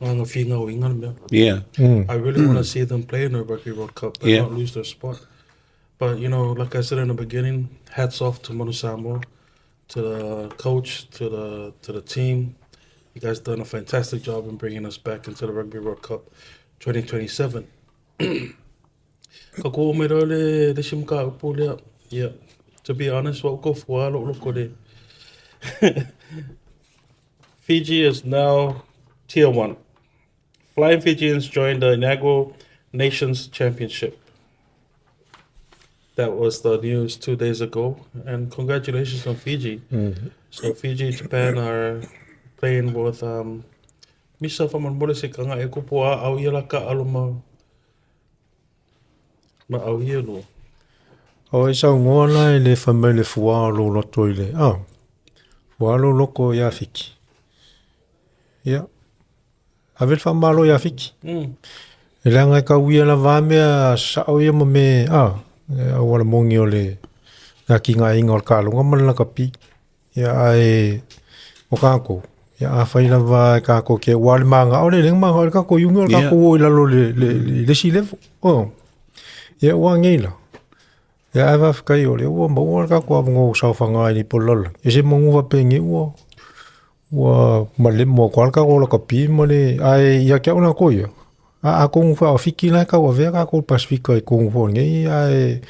nga whingau inga le mea. I really want to see them play in the Rugby World Cup and not lose their spot. But, you know, like I said in the beginning, hats off to Manu Samoa, to the coach, to the team. You guys done a fantastic job in bringing us back into the Rugby World Cup 2027. Ka ko mai rau le isi mataupu lea. Yeah. To be honest, wa ko fua lo loko le. Fiji is now tier 1. Flying Fijians joined the inaugural Nations Championship. That was the news 2 days ago. And congratulations on Fiji. So Fiji, Japan are playing with Misa whamanmore se kanga e kupu a au ia la ka alo ma au ia lo. O e saunoa la e le fai mai le fua o lou loto i le fua lou loko iā Fiti. Ia, ave le faamalo iā Fiti. E leaga e tau ia lava a mea sao ia ma me e auala moni o le atinaeina o le taaloga ma le lakapi. Ia ae o tatou, ia afai lava e tatou te aua o le manao lea e leai ni manao i le tatou union o le tatou o i lalo i le isi level. Ia ua nei la. Ia ae faafetai o lea ua maua le tatou avanoa ua saofaga ai nei po o le lalolagi. E se manu faapenei ua malemo atu lava le tatou lakapi ma le ae ia te au latou ia, atonu foi a o Fiti la e tauavea tatou i le Pasifika i totonu foi o lenei ae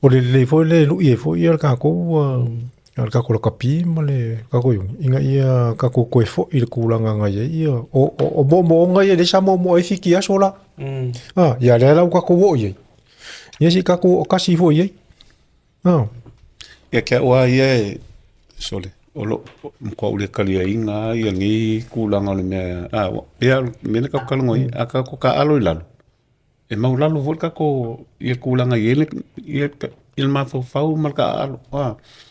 o le lelei foi lea e lui ai foi le tatou. A le tatou lakapi ma le tatou iuni, ina ia tatou toe foi i le tulaga na i ai ia, o moomooga ia lea sa moomoo ai Fiti i aso la. A, ia lea la ua tatou oo i ai, ia se i tatou ootasi foi i ai. A. Ia te au lava ia e, sole, o lo o matua ou le taliaina lava ia lenei tulaga o le mea, a, pei lava o le mea lea tatou te talanoa ai, a tatou taaalo i lalo, e maulalo foi le tatou ia tulaga e i ai le mafaufau ma le taaalo.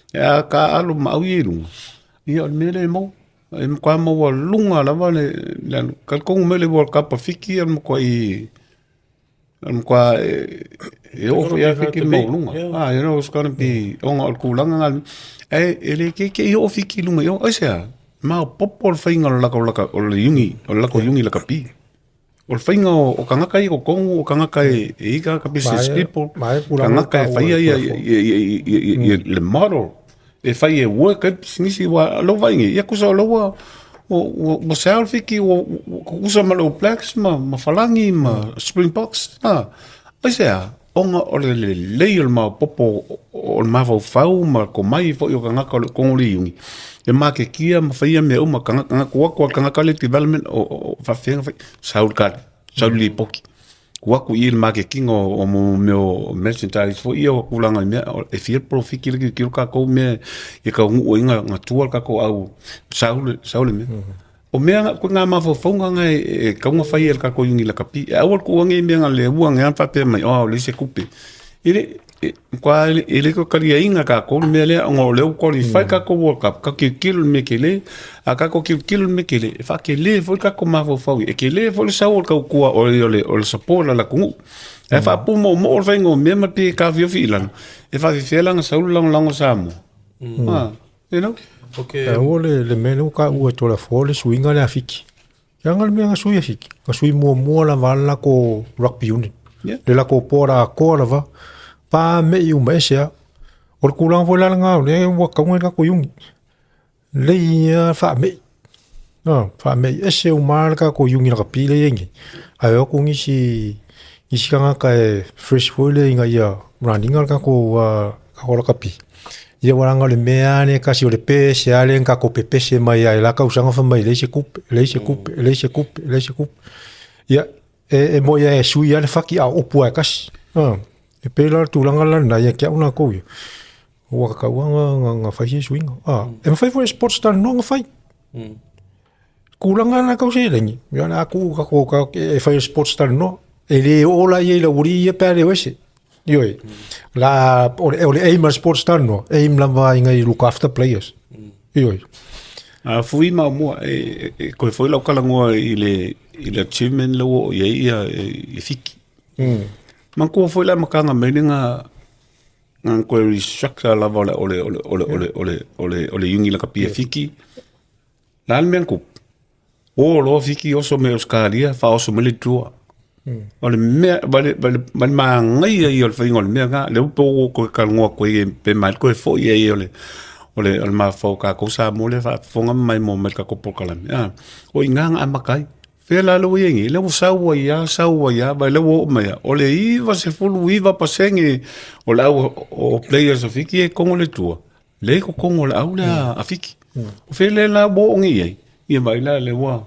A taaalo ma au ia i luga, ia o le mea lea e maua. E matua maualuga lava le alu. E talitonu mai le World Cup a Fiti o le matuai e oo foi lava Fiti i le maualuga. You know it's gonna be ona o le tulaga lena. Ae e le teitei oo Fiti i luga i o. Aisea? Maopoopo le faiga o le latou iuni lakapi. O le faiga o tagata ia i totonu o tagata e i ai tagata business people, tagata e faia le model e fai e work ai le pisinisi. Aua o lou vaai nei, ia tusa o lea ua sell Fiti ua tutusa ma le All Blacks ma Falani ma Springboks. Aisea? Ona o le lelei o le maopoopo o le mafaufau ma le tomai foi o tagata o lo o i totonu o le iuni e maketia ma faia mea uma, tagata na tuu atu lava i le tagata lea e development o faapefea ona fai, sau le tali, sau le lipoti, tuu atu i i le maketiina o mea o merchandise foi ia o tulaga i mea, e fia le polofiti lea e tilotilo tatou mea e taunuu ai ona tua le tatou au, sau le mea. O mea na, ituaiga mafaufauga na e tatau ona fai e le tatou Iuni Lakapi. E aua le tuua nei mea na le ua ane faapea mai, oh, ua leai se tupe. E le, e matua e le toe taliaina e tatou le mea lea ona o lea ua qualify le tatou World Cup, tatou tilotilo i le mea tele. A tatou tilotilo i le mea tele, e faatele foi le tatou mafaufau e tele foi le sau o le tautua o le support a le atunuu. Ae faapumoomoo le faiga o mea ma pei e taofiofi i lalo, e faafefea la ona sau le lagolago a Samoa? You know? Okay. Taua le mea lea ua taua e Toleafoa le suiga lea a Fiti. Leaga le mea na sui e Fiti. Na sui muamua lava le latou rugby union. Yeah. Le latou board atoa lava. Pa mei uma ese lava. O le tulaga foi la lena o lea ua tatau ona i ai le tatou iuni. Lelei lava faamei. Faamei ese uma lava le tatou iuni lakapi lea e i ai nei. Ae o atu nisi tagata e fresh foi lea ina ia run ina le tatou lakapi. Ia aua leaga o le mea lava lea e tasi o le pese lava lea na tatou pepese mai ai i la tausaga fai mai e leai se tupe, leai se tupe, leai se tupe, leai se tupe. Ia, e moni lava e sui lava le fati a o upu lava e tasi. E pei la o le tulaga la lena ia te au latou ia, ua tatau lava ona fai se suiga. E mafai foi e sports talanoa ona fai. Tulaga la tau seleni, ia o le a tuu tatou e fai e sports talanoa. E le oo la i ai i le aualii ia pe a le o ese. Ioe. La, o le aim a le sports talanoa, aim lava ina ia look after players. Ioe. A fui maomua, e koe foi lau talanoa i le achievement lea ua oo i ai ia i Fiti. Manatua foi le amataga mai le na toe restructure lava o le iuni lakapi a Fiti. Le a le mea na tupu? O loa Fiti oso mai Ausetalia faaoso mai le tour. O le mea, ma le manaia ia o le faiga o le mea lena. Lea ua ou toe talanoa atu ai pe mafai ona toe foi ai o le mafaufau o tatou Samoa lea e faafofoga ma maimoa mai i le tatou polokalame, a. O i ina na amata ai. Fea la lea ua i ai nei? Lea ua sau ai lava, sau ai lava, ma o lea ua oo mai lava, o le 99% o le au o players a Fiti ia i totonu o le tour, lea i totonu o le au lea a Fiti. O fea lea la ua oo nei i ai? Ia vaai la lea ua,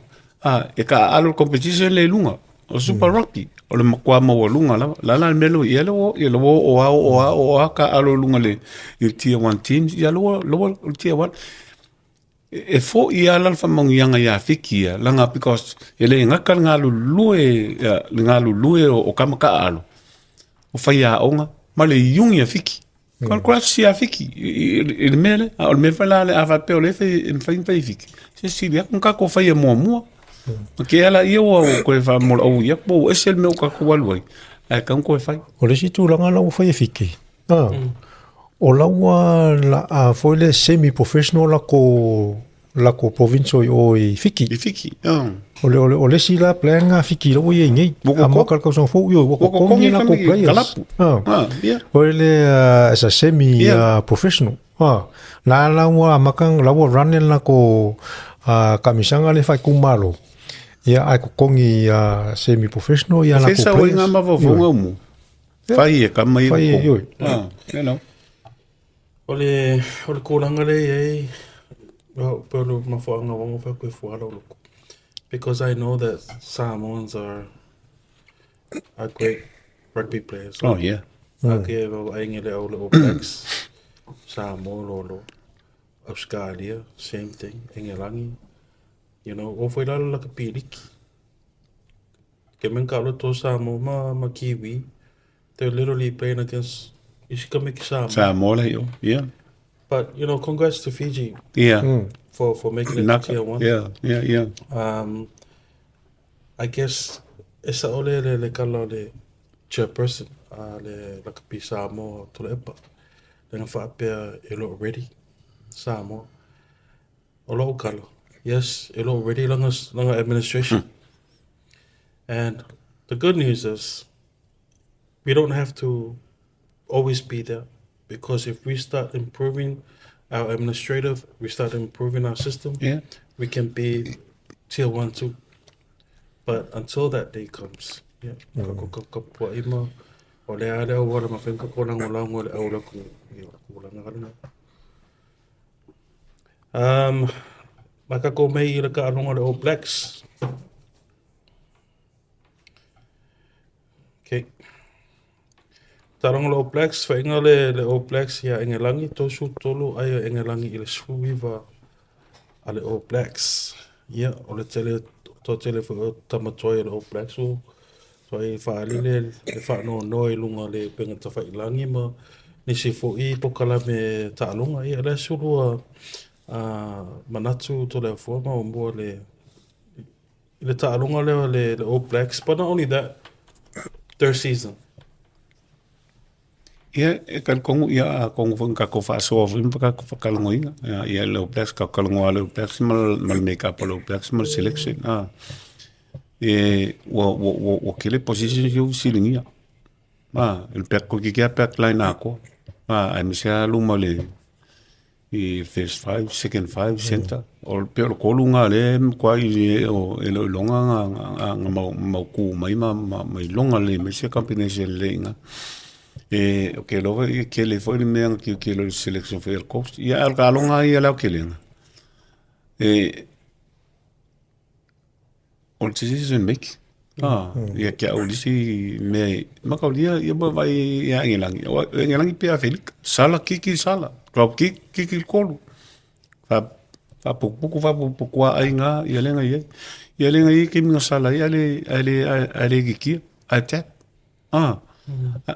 e taaalo le competition lea i luga, o le Super Rugby, o le matua maualuga lava. O le a la le mea lea ua i ai? Ia lea ua oo lava, oo lava, oo lava taaalo i luga i le tier 1 teams, ia lea ua o le tier 1. E foi lava la le faamanuiaga ia Fiti ia, leaga because e le gata le galulue o tama taaalo, o faiaoga ma le iuni a Fiti. Congrats ia Fiti i le mea lea. A o le mea foi la lea, a faapea o lea e mafai ona fai e Fiti, se sili atu ona tatou faia muamua. O ke ala ia ua toe faamolaou ia po ua ese le mea ua tatou alu ai, ae tatau ona toe fai. O le isi tulaga la ua fai e Fiti, o la ua laa foi lea semi professional latou province i o i Fiti. I Fiti. O le isi la plan na Fiti la ua i ai nei. Amata le tausaga fou, ua totogi latou players. O le as a semi professional. La ua amata, la ua run le latou kamisaga lea faaitumalo. Ia ae totogi semi professional ia latou players. Fai sao ai ngā mafaufauga o mua. Fai e kama i Fai e, You know. O le, o le tulaga lea e i ai, well, pe o le mafuaaga ua fai atu e fuala o loko. Because I know that Samoans are great rugby players. Oh yeah. Ake vaavaaiga le au le All Blacks, Samoa lolo, Australia, same thing, Engelani. You know, o foi lalo la ka piliki. Ke men ka lo to Samoa ma, ma Kiwi, they're literally playing against isi kame ki Samoa. Samoa la yo. Yeah. But, you know, congrats to Fiji Yeah. for making it to Naka. tier one. Yeah, yeah, yeah. I guess e sa ole le le kala o le chairperson a le lakapi Samoa Tuilaepa. Le nga whaapea e lo ready Samoa. O lo kala. Yes, e lo ready langa, langa administration. And the good news is we don't have to always be there, because if we start improving our administrative, we start improving our system, we can be tier 1, 2. But until that day comes, yeah, ka ka ka pua ima, o le ale o wala mawhenka ko lango lango le au laku, i o langa kalina. Maka ko mei i le ka alonga le All Blacks. Okay. Taronga le All Blacks, whainga le, le All Blacks ia Engelangi, tosu tolu ai o Engelangi i le 19 a le All Blacks. Ia, o le tele, to tele fo o tamatoa i le All Blacks o, so ai whaalile le whaanoa i lunga le penga tawhailangi ma nisi fo i pokala me taalunga. Ia, le sulua manatu to le afua ma o mua le le taalunga leo le, le All Blacks, but not only that, their season. Ia, e ka kongu ia a kongu fo ka ko whaasoa fo impa ka ko whakalangoinga. Ia, ia le All Blacks, ka kalangoa le All Blacks ma ma le make up o le All Blacks ma le selection. Ah. E, ua, ua, ua, ua kele position hiu silingia. Ah, el back ko ki kia back line ako. Ah, ai mese a luma le i first five, second five, center. O pe o le kolu ngā le kwa i le o e lo longa ngā ngā ngā mau mau ku mai ma ma mai longa le mai se combination le nga. E o ke lova i ke le foi le mea ki ke lo selection for el coach. Ia al ka longa ia la ke le nga. E o le decision make. Ah, ia ke au lisi me makaulia ia ba vai ia ngelangi. O ngelangi pe Afelika. Sala kiki sala. Drop kick kiki kolu. Fa fa puku fa puku ai nga ia lenga ia. Ia lenga ia ke minga sala ia le ale ale kiki a tap. Ah.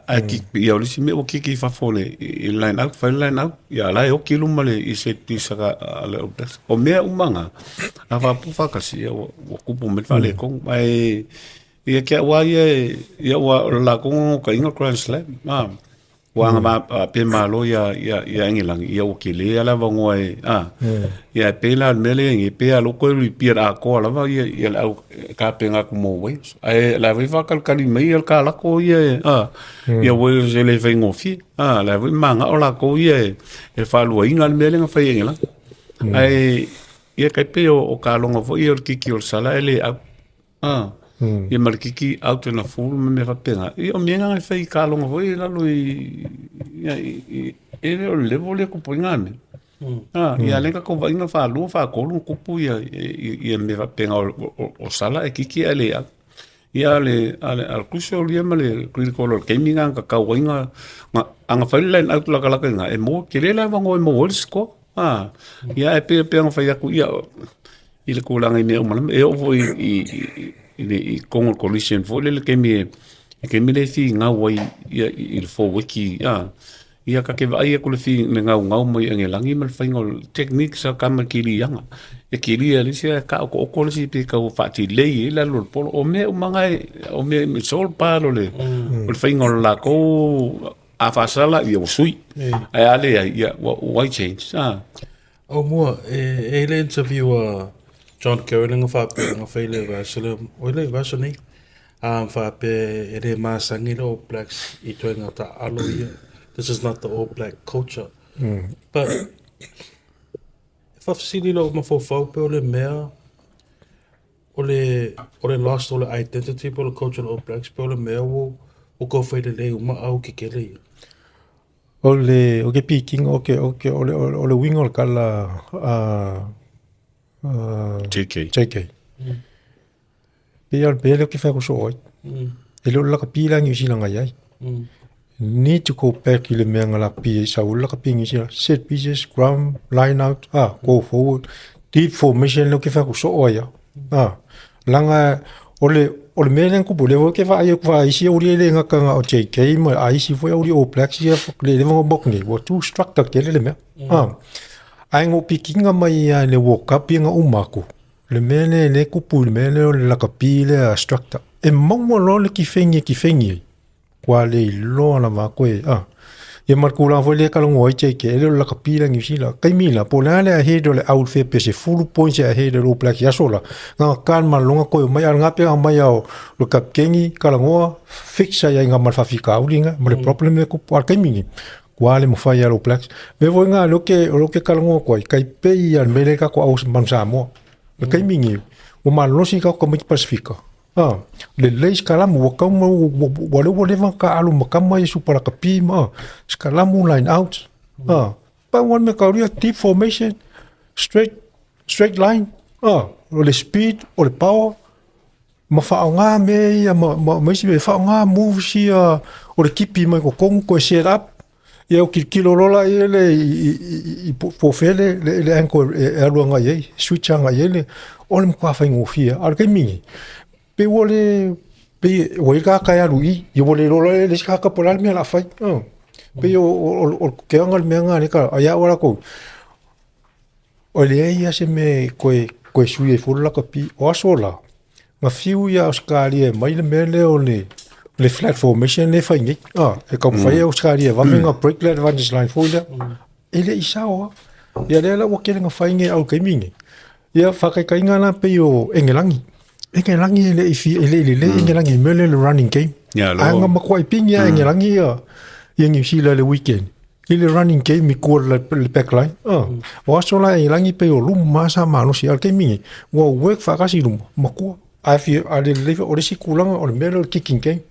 A ki ia o lisi me o kiki fa fole i line out fa line out ia la e o ki luma le i se pisa ka ale o Blacks. O mea umanga a fa pu fa kasi ia o kupu me fa le kong ai ia kia wa ia ia wa la kong ka inga Grand Slam. Ah. Wa nga ma pe malo ia ia ia ngilangi ia o ke le ala va ngoe ah. Ia pe la mele ngi pe a loko i pia a ko lava ia ia la ka pe nga ku mo we. Ai la vi fa kal kali mai al ka la ko ia ah. Ia we se le fa ngofi. Ah la vi manga o la ko ia e fa lua inga le mele nga fa ia la. Ai ia kai pe o ka longa fo ia o kiki o sala ele a ah. Ia ma le kiki out na full ma me fa penga. Ia o mea nga fai ka longa fo ia lalo i ia i e le o level le ko poinga me. Ah, ia le ka ko vainga fa lua fa kolu kupu ia ia me fa penga o sala e kiki ale a. Ia ale ale al kuso lia ma le critical o gaming nga ka wainga nga anga fai line out la kala nga e mo ke le la vango e mo wol score. Ah, ia e pe pe anga fai aku ia i le kūlanga i mea uma lama. E oo foi i i le i Kongo collision foi lele kemi e e kemi le fi ngau ai ia i le fo wiki a ia ka ke vai aku le fi le ngau ngau mai angelangi ma le fainga o techniques a kama kili anga e kili a le sia ka o ko le si pe ka o fa ti lei e la lo polo o mea umanga e o mea me sol pa lo le o le fainga o la ko a fasala ia o sui ai ale ia why change ah. O mua, e, e le interview a John Kerry nga whaapea nga whaile vasa le, o le vasa nei, a whaapea e le masangi le All Blacks i toi ngā ta alo ia. This is not the All Black culture. But, e whawhasili lo mawhawhau pe o le mea, o le, o le lost o le identity pe o le culture o le All Blacks pe o le mea wo, o kau whaile lei uma au ke kele ia. O le o ke pikiga o ke o ke o le o le uiga o le tala a JK. JK. Pei lava o le mea lea ou te fai atu soo ai. E le o le lakapi la Niu Sila na i ai. Need to go back i le mea na lakapi ai sau ai le lakapi i Niu Sila. Set pieces, scrum, line out, go forward, deep formation lea ou te fai atu soo ai lava. Leaga o le o le mea lea na tupu, lea foi ou te vaai atu aua isi aualii e le gata na o JK ma a isi foi aualii All Blacks ia le leva ona uma atu nei, ua too structure tele le mea. Ae na ou pikiina mai lava i le World Cup ia na uma atu, le mea lea lea e tupu i le mea lea o le lakapi lea structure. E maua loa le kifegi e kifegi ai, ua le iloa lava atu e a. Ia ma le tulaga foi lea e talanoa ai JK, e le o le lakapi la Niu Sila. Taimi la, po o le a le ahead o le au i le fea pe 10 points e ahead e le All Blacks i aso la, na ona ta le malologa toe omai, a o lena pei ona aumai lava o le kapikeni, talanoa, fix ai ai ma le faafitauli lena, ma le problem lea e tupu. A o le taimi lenei, ua le mafai e All Blacks. O le mea foi lena o lea ou te talanoa atu ai, tai pei lava o le mea lea i tatou au Manu Samoa. O le taimi lenei, ua malolosi tatou tamaiti Pasefika, lelei sikalamu, ua tatau ona, ua lea ua leva ona taaalo ma tama ia Super Lakapi ma sikalamu, line out. Pau lava le mea taulia, deep formation, straight, straight line, o le speed, o le power, ma faaaoga mea ia ma isi mea, faaaoga moves ia o le tipi mai totonu toe set up, ia o tilotilo loa la i le i po o fea le angle e alu agai i ai, switch agai i ai le, o le matua faigofie lava. A o le taimi lenei, pei ua le, pei ua i ai le tagata e alu i i, ia ua le iloa loa e le isi tagata po o le a le mea o le a fai. Pei o le totoega le mea lena o lea e, a ia au lava latou, E leai lava se mea e toe sui ai fua le lakapi. O aso la, na fiu ia Ausetalia e aumai le mea lea o le flat formation lea e fai nei. E taumafai Ausetalia e vave ona break le advantage line foi lea. E le i sao lava. Ia lea la ua tele ina fai nei au i le taimi lenei. Ia faataitaiga la pei o Engelagi. Engelagi e le i lelei Engelagi i le mea lea o le running game. Ae na matuai pigi lava e Engelagi ia Niu Sila i le weekend i le running game i tua i le back line. O aso la Engelagi pei o luma lava sa malosi. A o le taimi lenei, ua work faatasi i luma, matua. Ae fia, a le lelei foi, o le isi tulaga o le mea lea o le kicking game.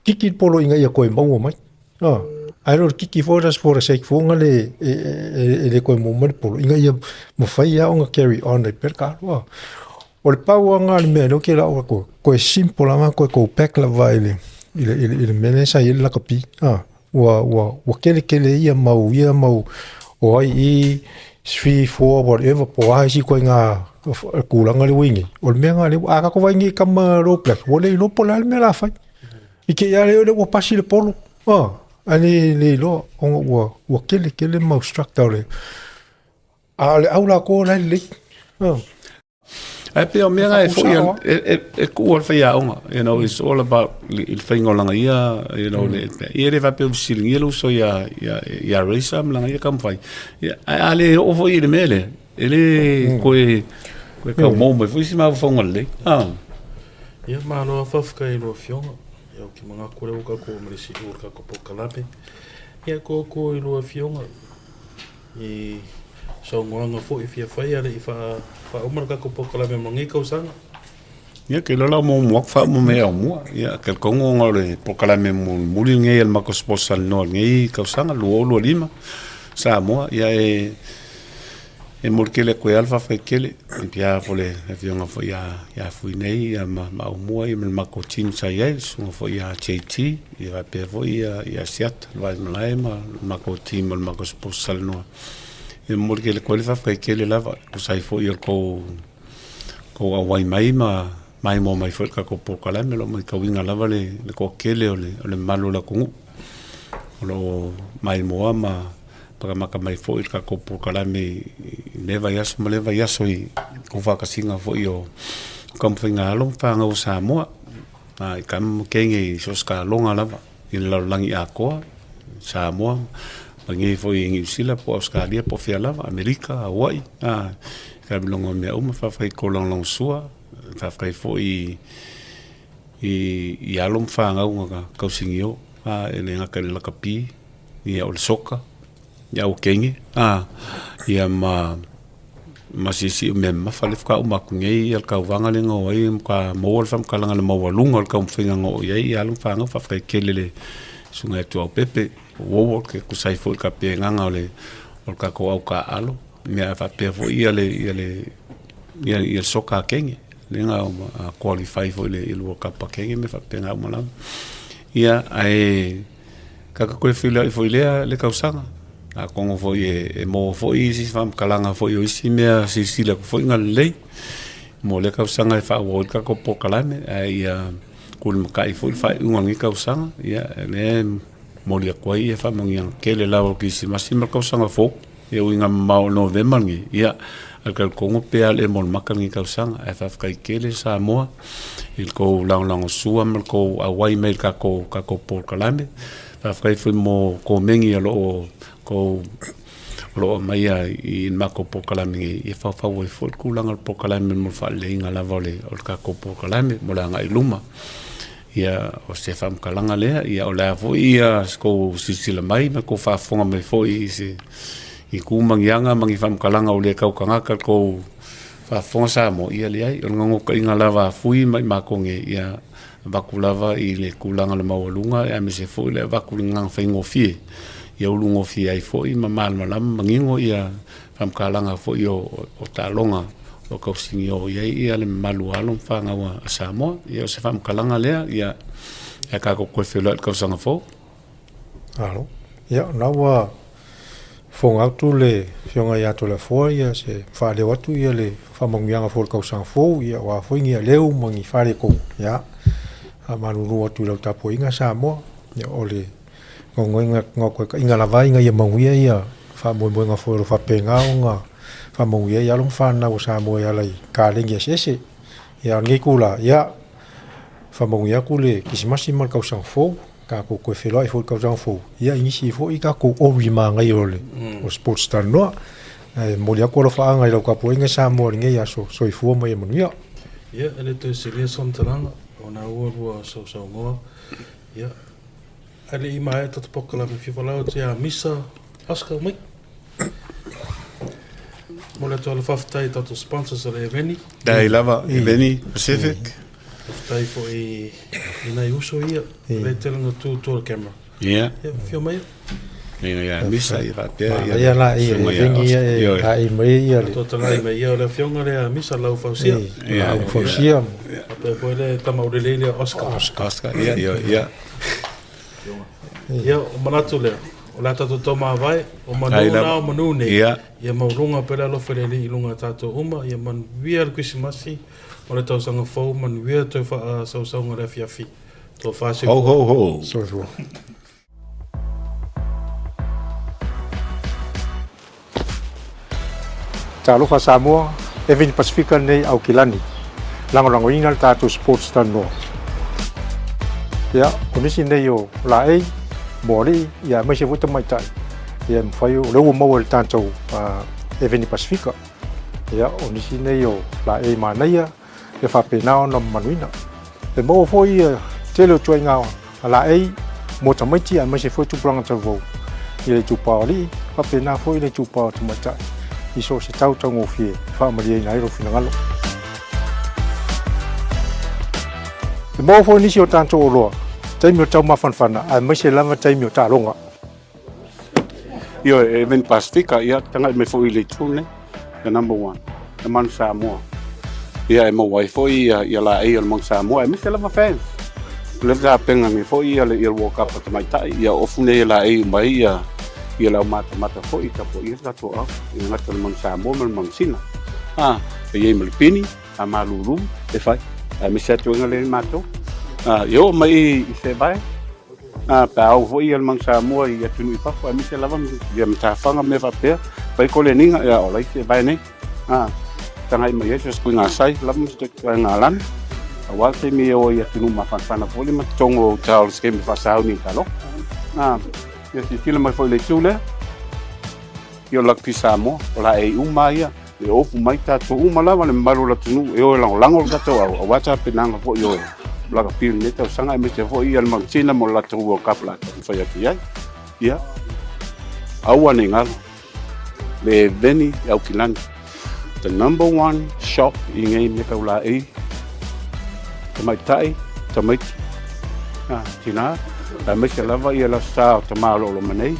Kiki le polo ina ia toe maua mai. Ae le o le kiki foi just for the sake foi le e le toe maua mai le polo ina ia mafai lava ona carry on ai pea le taaalo. O le pau lava lena o le mea lea ou te lau atu, toe simple lava toe go back lava i le mea lea sa i ai le lakapi. Ua tele tele ia mau ia mau o ai i 3, 4, whatever, po o a isi ituaiga tulaga lea ua i ai nei. O le mea lena lea, a tatou vaai nei i tama All Blacks, ua le iloa po o le a le mea o le a fai. I te i lava lea ua pasi le polo, ae le iloa ona ua tele tele mau structure o le, a o le au latou la e lelei. Ae pei o mea na e foi e tuu le faiaoga, you know, it's all about i le faiga o lana ia, you know, le, ia le faapea ua fesiligia le uso ia, ia, ia Racer ma lana ia taumafai. Ia, ae a le oo foi i le mea lea, e le toe, toe tau maua mai foi si mafaufauga lelei. Ah. Ia, malo lava faafetai i lau Afioga. Ia, ou te manatu o lea ua tatou oo mai i le siui o le tatou polokalame. Ia, koukou i lua Afioga i saunoaga foi e fia fai a le i faauma le tatou polokalame mo lenei tausaga. Ia, ke lola mo mo aku faauma mai au mua. Ia, ke kongo nga o le polokalame mulimuli lenei a le matou Sports Talanoa lenei tausaga 2025 Samoa. Ia, e E momoli tele atu ai lava le faafetai tele i pia foi le afioga foi ia ia Fuinei ia ma ma Aumua ia ma le matou team sa i ai, le susuga foi ia JT ia faapea foi ia ia Asiata le Vaimalae ma le matou team o le matou Sports Talanoa. E momoli tele atu ai le faafetai tele lava e tusa ai foi o le tou tou auai mai ma maimoa mai foi i le tatou polokalame. O lo o matauina lava le le toatele o le o le mamalu o le atunuu o lo o maimoa ma matamata mai foi i le tatou polokalame i lea vaiaso ma lea vaiaso i tuufaatasiga foi o taumafaiga a alo ma fanau a Samoa i tama ma teine i so o se taloga lava i le lalolagi atoa, Samoa ma nei foi i Niu Sila po o Ausetalia po o fea lava, Amerika, Hawaii, taamiloga o mea uma. Faafetai i tou lagolagosua, faafetai foi i alo ma fanau na tausinio, e le gata i le lakapi, ia o le soka, ia au teine, ia ma Ma siisii o mea mamafa lea faatoa uma atu nei le tauvaga lea na o ai na matua maua le faamatalaga i le maualuga o le taumafaiga na oo i ai alo ma fanau. Faafetai tele i le Susuga ia Tuaopepe Uouo e tusa ai foi i le tapenaga o le tatou au taaalo, ae faapea foi le soka a teine lea na qualify foi i le World Cup a teine ma mea faapena uma lava. Ia, ae tatou toe feiloai foi i lea tausaga, atonu foi e maua foi isi faamatalaga foi o isi mea silasila atu foi na lelei mo lea tausaga e faaauau ai le tatou polokalame, ae ia tulimatai foi le faaiuga o lenei tausaga. Ia o lea e momoli atu ai faamanuiaga tele lava o le Kerisimasi ma le tausaga fou. E ui ina mamao i le Novema lenei, ia, ae talitonu pe a le mo le maka lenei tausaga. Ae faafetai tele Samoa i le tou lagolagosua ma le tou auai mai i le tatou tatou polokalame. Faafetai foi mo komeni o lo o tou o lo o aumaia i le matou polokalame nei e faufau ai foi le tulaga o le polokalame mo le faaleleiga lava o le tatou polokalame mo le agai i luma. Ia, o se faamatalaga lea, ia o le a foi se tou silasila mai ma tou faafofoga mai foi i se i tu ma ni aga ma ni faamatalaga ua le taugata le tou faafofoga Samoa, ia leai, o le naunautaiga lava a Fui ma i matou nei, ia avatu lava i le tulaga o le maualuga aemaise foi le avatu i le agaga faigofie, ia ulugofie ai foi ma malamalama manino ia faamatalaga foi o taaloga o tausinio i ai le mamalu o alo ma fanau a Samoa. Ia o se faamatalaga lea, ia ae tatou toe feiloai i le tausaga fou. Malo. Ia, o lena ua fofoga atu le Afioga ia Toleafoa ia se faaleo atu ia le faamanuiaga foi o le tausaga fou, ia aua foi ni aleu ma ni faaletonu. Ia, faamalulu atu i lau tapuaiga Samoa, ia o le naunautaiga lava ina ia manuia ia faamoemoega foi o lo o faapena ona faamanuia ai alo ma fanau a Samoa e ala i kalegi eseese. Ia a o lenei itula, ia, faamanuia atu le Kerisimasi ma le tausaga fou, tatou toe feiloai foi i le tausaga fou, ia i nisi foi tatou ori manaia o le sports talanoa. Ae momoli atu alofaaga i lau tapuaiga Samoa i lenei aso, soifua ma ia manuia. Ia, e le toe silia se faamatalaga, ona ua lua sausaunoa, ia, Ae le i maea tatou polokalame fia valaau atu ia Misa Oscar mai. Momoli atu ai le faafetai i tatou sponsors o le Eveni. Dai lava Eveni Pacific. Faafetai foi i nai uso ia, le tele na tu tua le camera. Ia. Ia, fia mai. Ia ia Misa ia faapea ia. Ia la ia Eveni ia e ai mai ia le. Tatou tagai mai ia o le afioga lea Misa Lau Fausia. Ia Lau Fausia. Faapea foi le tama aulelei lea Oscar. Oscar ia ia ia. Ia, o manatu lea, o le a tatou taumavae, o manu na o manu nei, ia maualuga pea le alofa i le Alii i luga o tatou uma, ia manuia le Kerisimasi ma le tausaga fou, manuia toe faasausauga o le afiafi. Tofa soifua. Ho, ho, ho. Soifua. Talofa Samoa, Eveni Pasifika lenei Aukilani. Lagolagoina le tatou sports talanoa. Ia, o nisi nei o laei, moalii, ia aemaise foi tamaitai. Ia e mafai, o lea ua maua i le tatou Eveni Pasifika. Ia, o nisi nei o laei manaia, ia faapena ona mamaluina. E maua foi ia tele o ituaiga laei mo tamaiti aemaise foi tupulaga talavou i le itupa o alii, faapena foi le itupa o tamaitai i so o se tau taugofie e faamalieina ai lou finagalo. E maua foi nisi o tatou oloa taimi o taumafanafana aemaise lava taimi o taaloga. Ioe, e Veni Pasifika, ia, tagai mai foi i le itu lenei, the number one, le Manu Samoa. Ia, e maua ai foi ia, ia laei o le Manu Samoa, aemaise lava fans. O lea tapena nei foi ia le, ia le World Cup a tamaitai, ia ofu nei e laei uma ai ia, ia le aumatamata foi i tapuaia le tatou au, e le gata o le Manu Samoa ma le Manu Sina. Ah, e i ai ma le pini, a malulu, e fai. Aemaise atu ai lea i matou. Ah, ia oo mai i se vae, A pe a oo foi ia le Manu Samoa i atunuu i fafo, aemaise lava ia matafaga ma mea faapea, fai koleniga, ia o la isi e vae nei. A, tagai mai ai se suiga sai lava ma se suiga lani. Aua le taimi e o ai i atunuu mafanafana foi le ma totogo o uta o le scheme faasauni i talofa. A, ia silasila mai foi i le itu lea, ia o Rugby Samoa, o laei uma lava ia, e ofu mai tatou uma lava le mamalu o le atunuu e o e lagolago le tatou au, aua tapenaga foi o lakapi o lenei tausaga, aemaise foi ia le Malutina mo le latou World Cup o le a taumafai atu i ai. Ia, aua ne i galo le Veni i Aukilani. The number one shop i nei mea tau laei, tamaitai, tamaiti, tina, aemaise lava ia le Aso Sa o tama o lo o loma nei,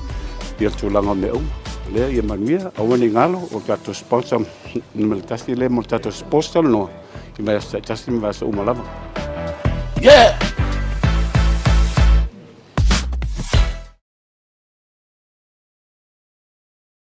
ia tulaga o mea uma. Lea ia manuia, aua ne i galo, o le tatou sponsor numera tasi lea mo le tatou sports talanoa i vaiaso taitasi ma vaiaso uma lava. Yeah!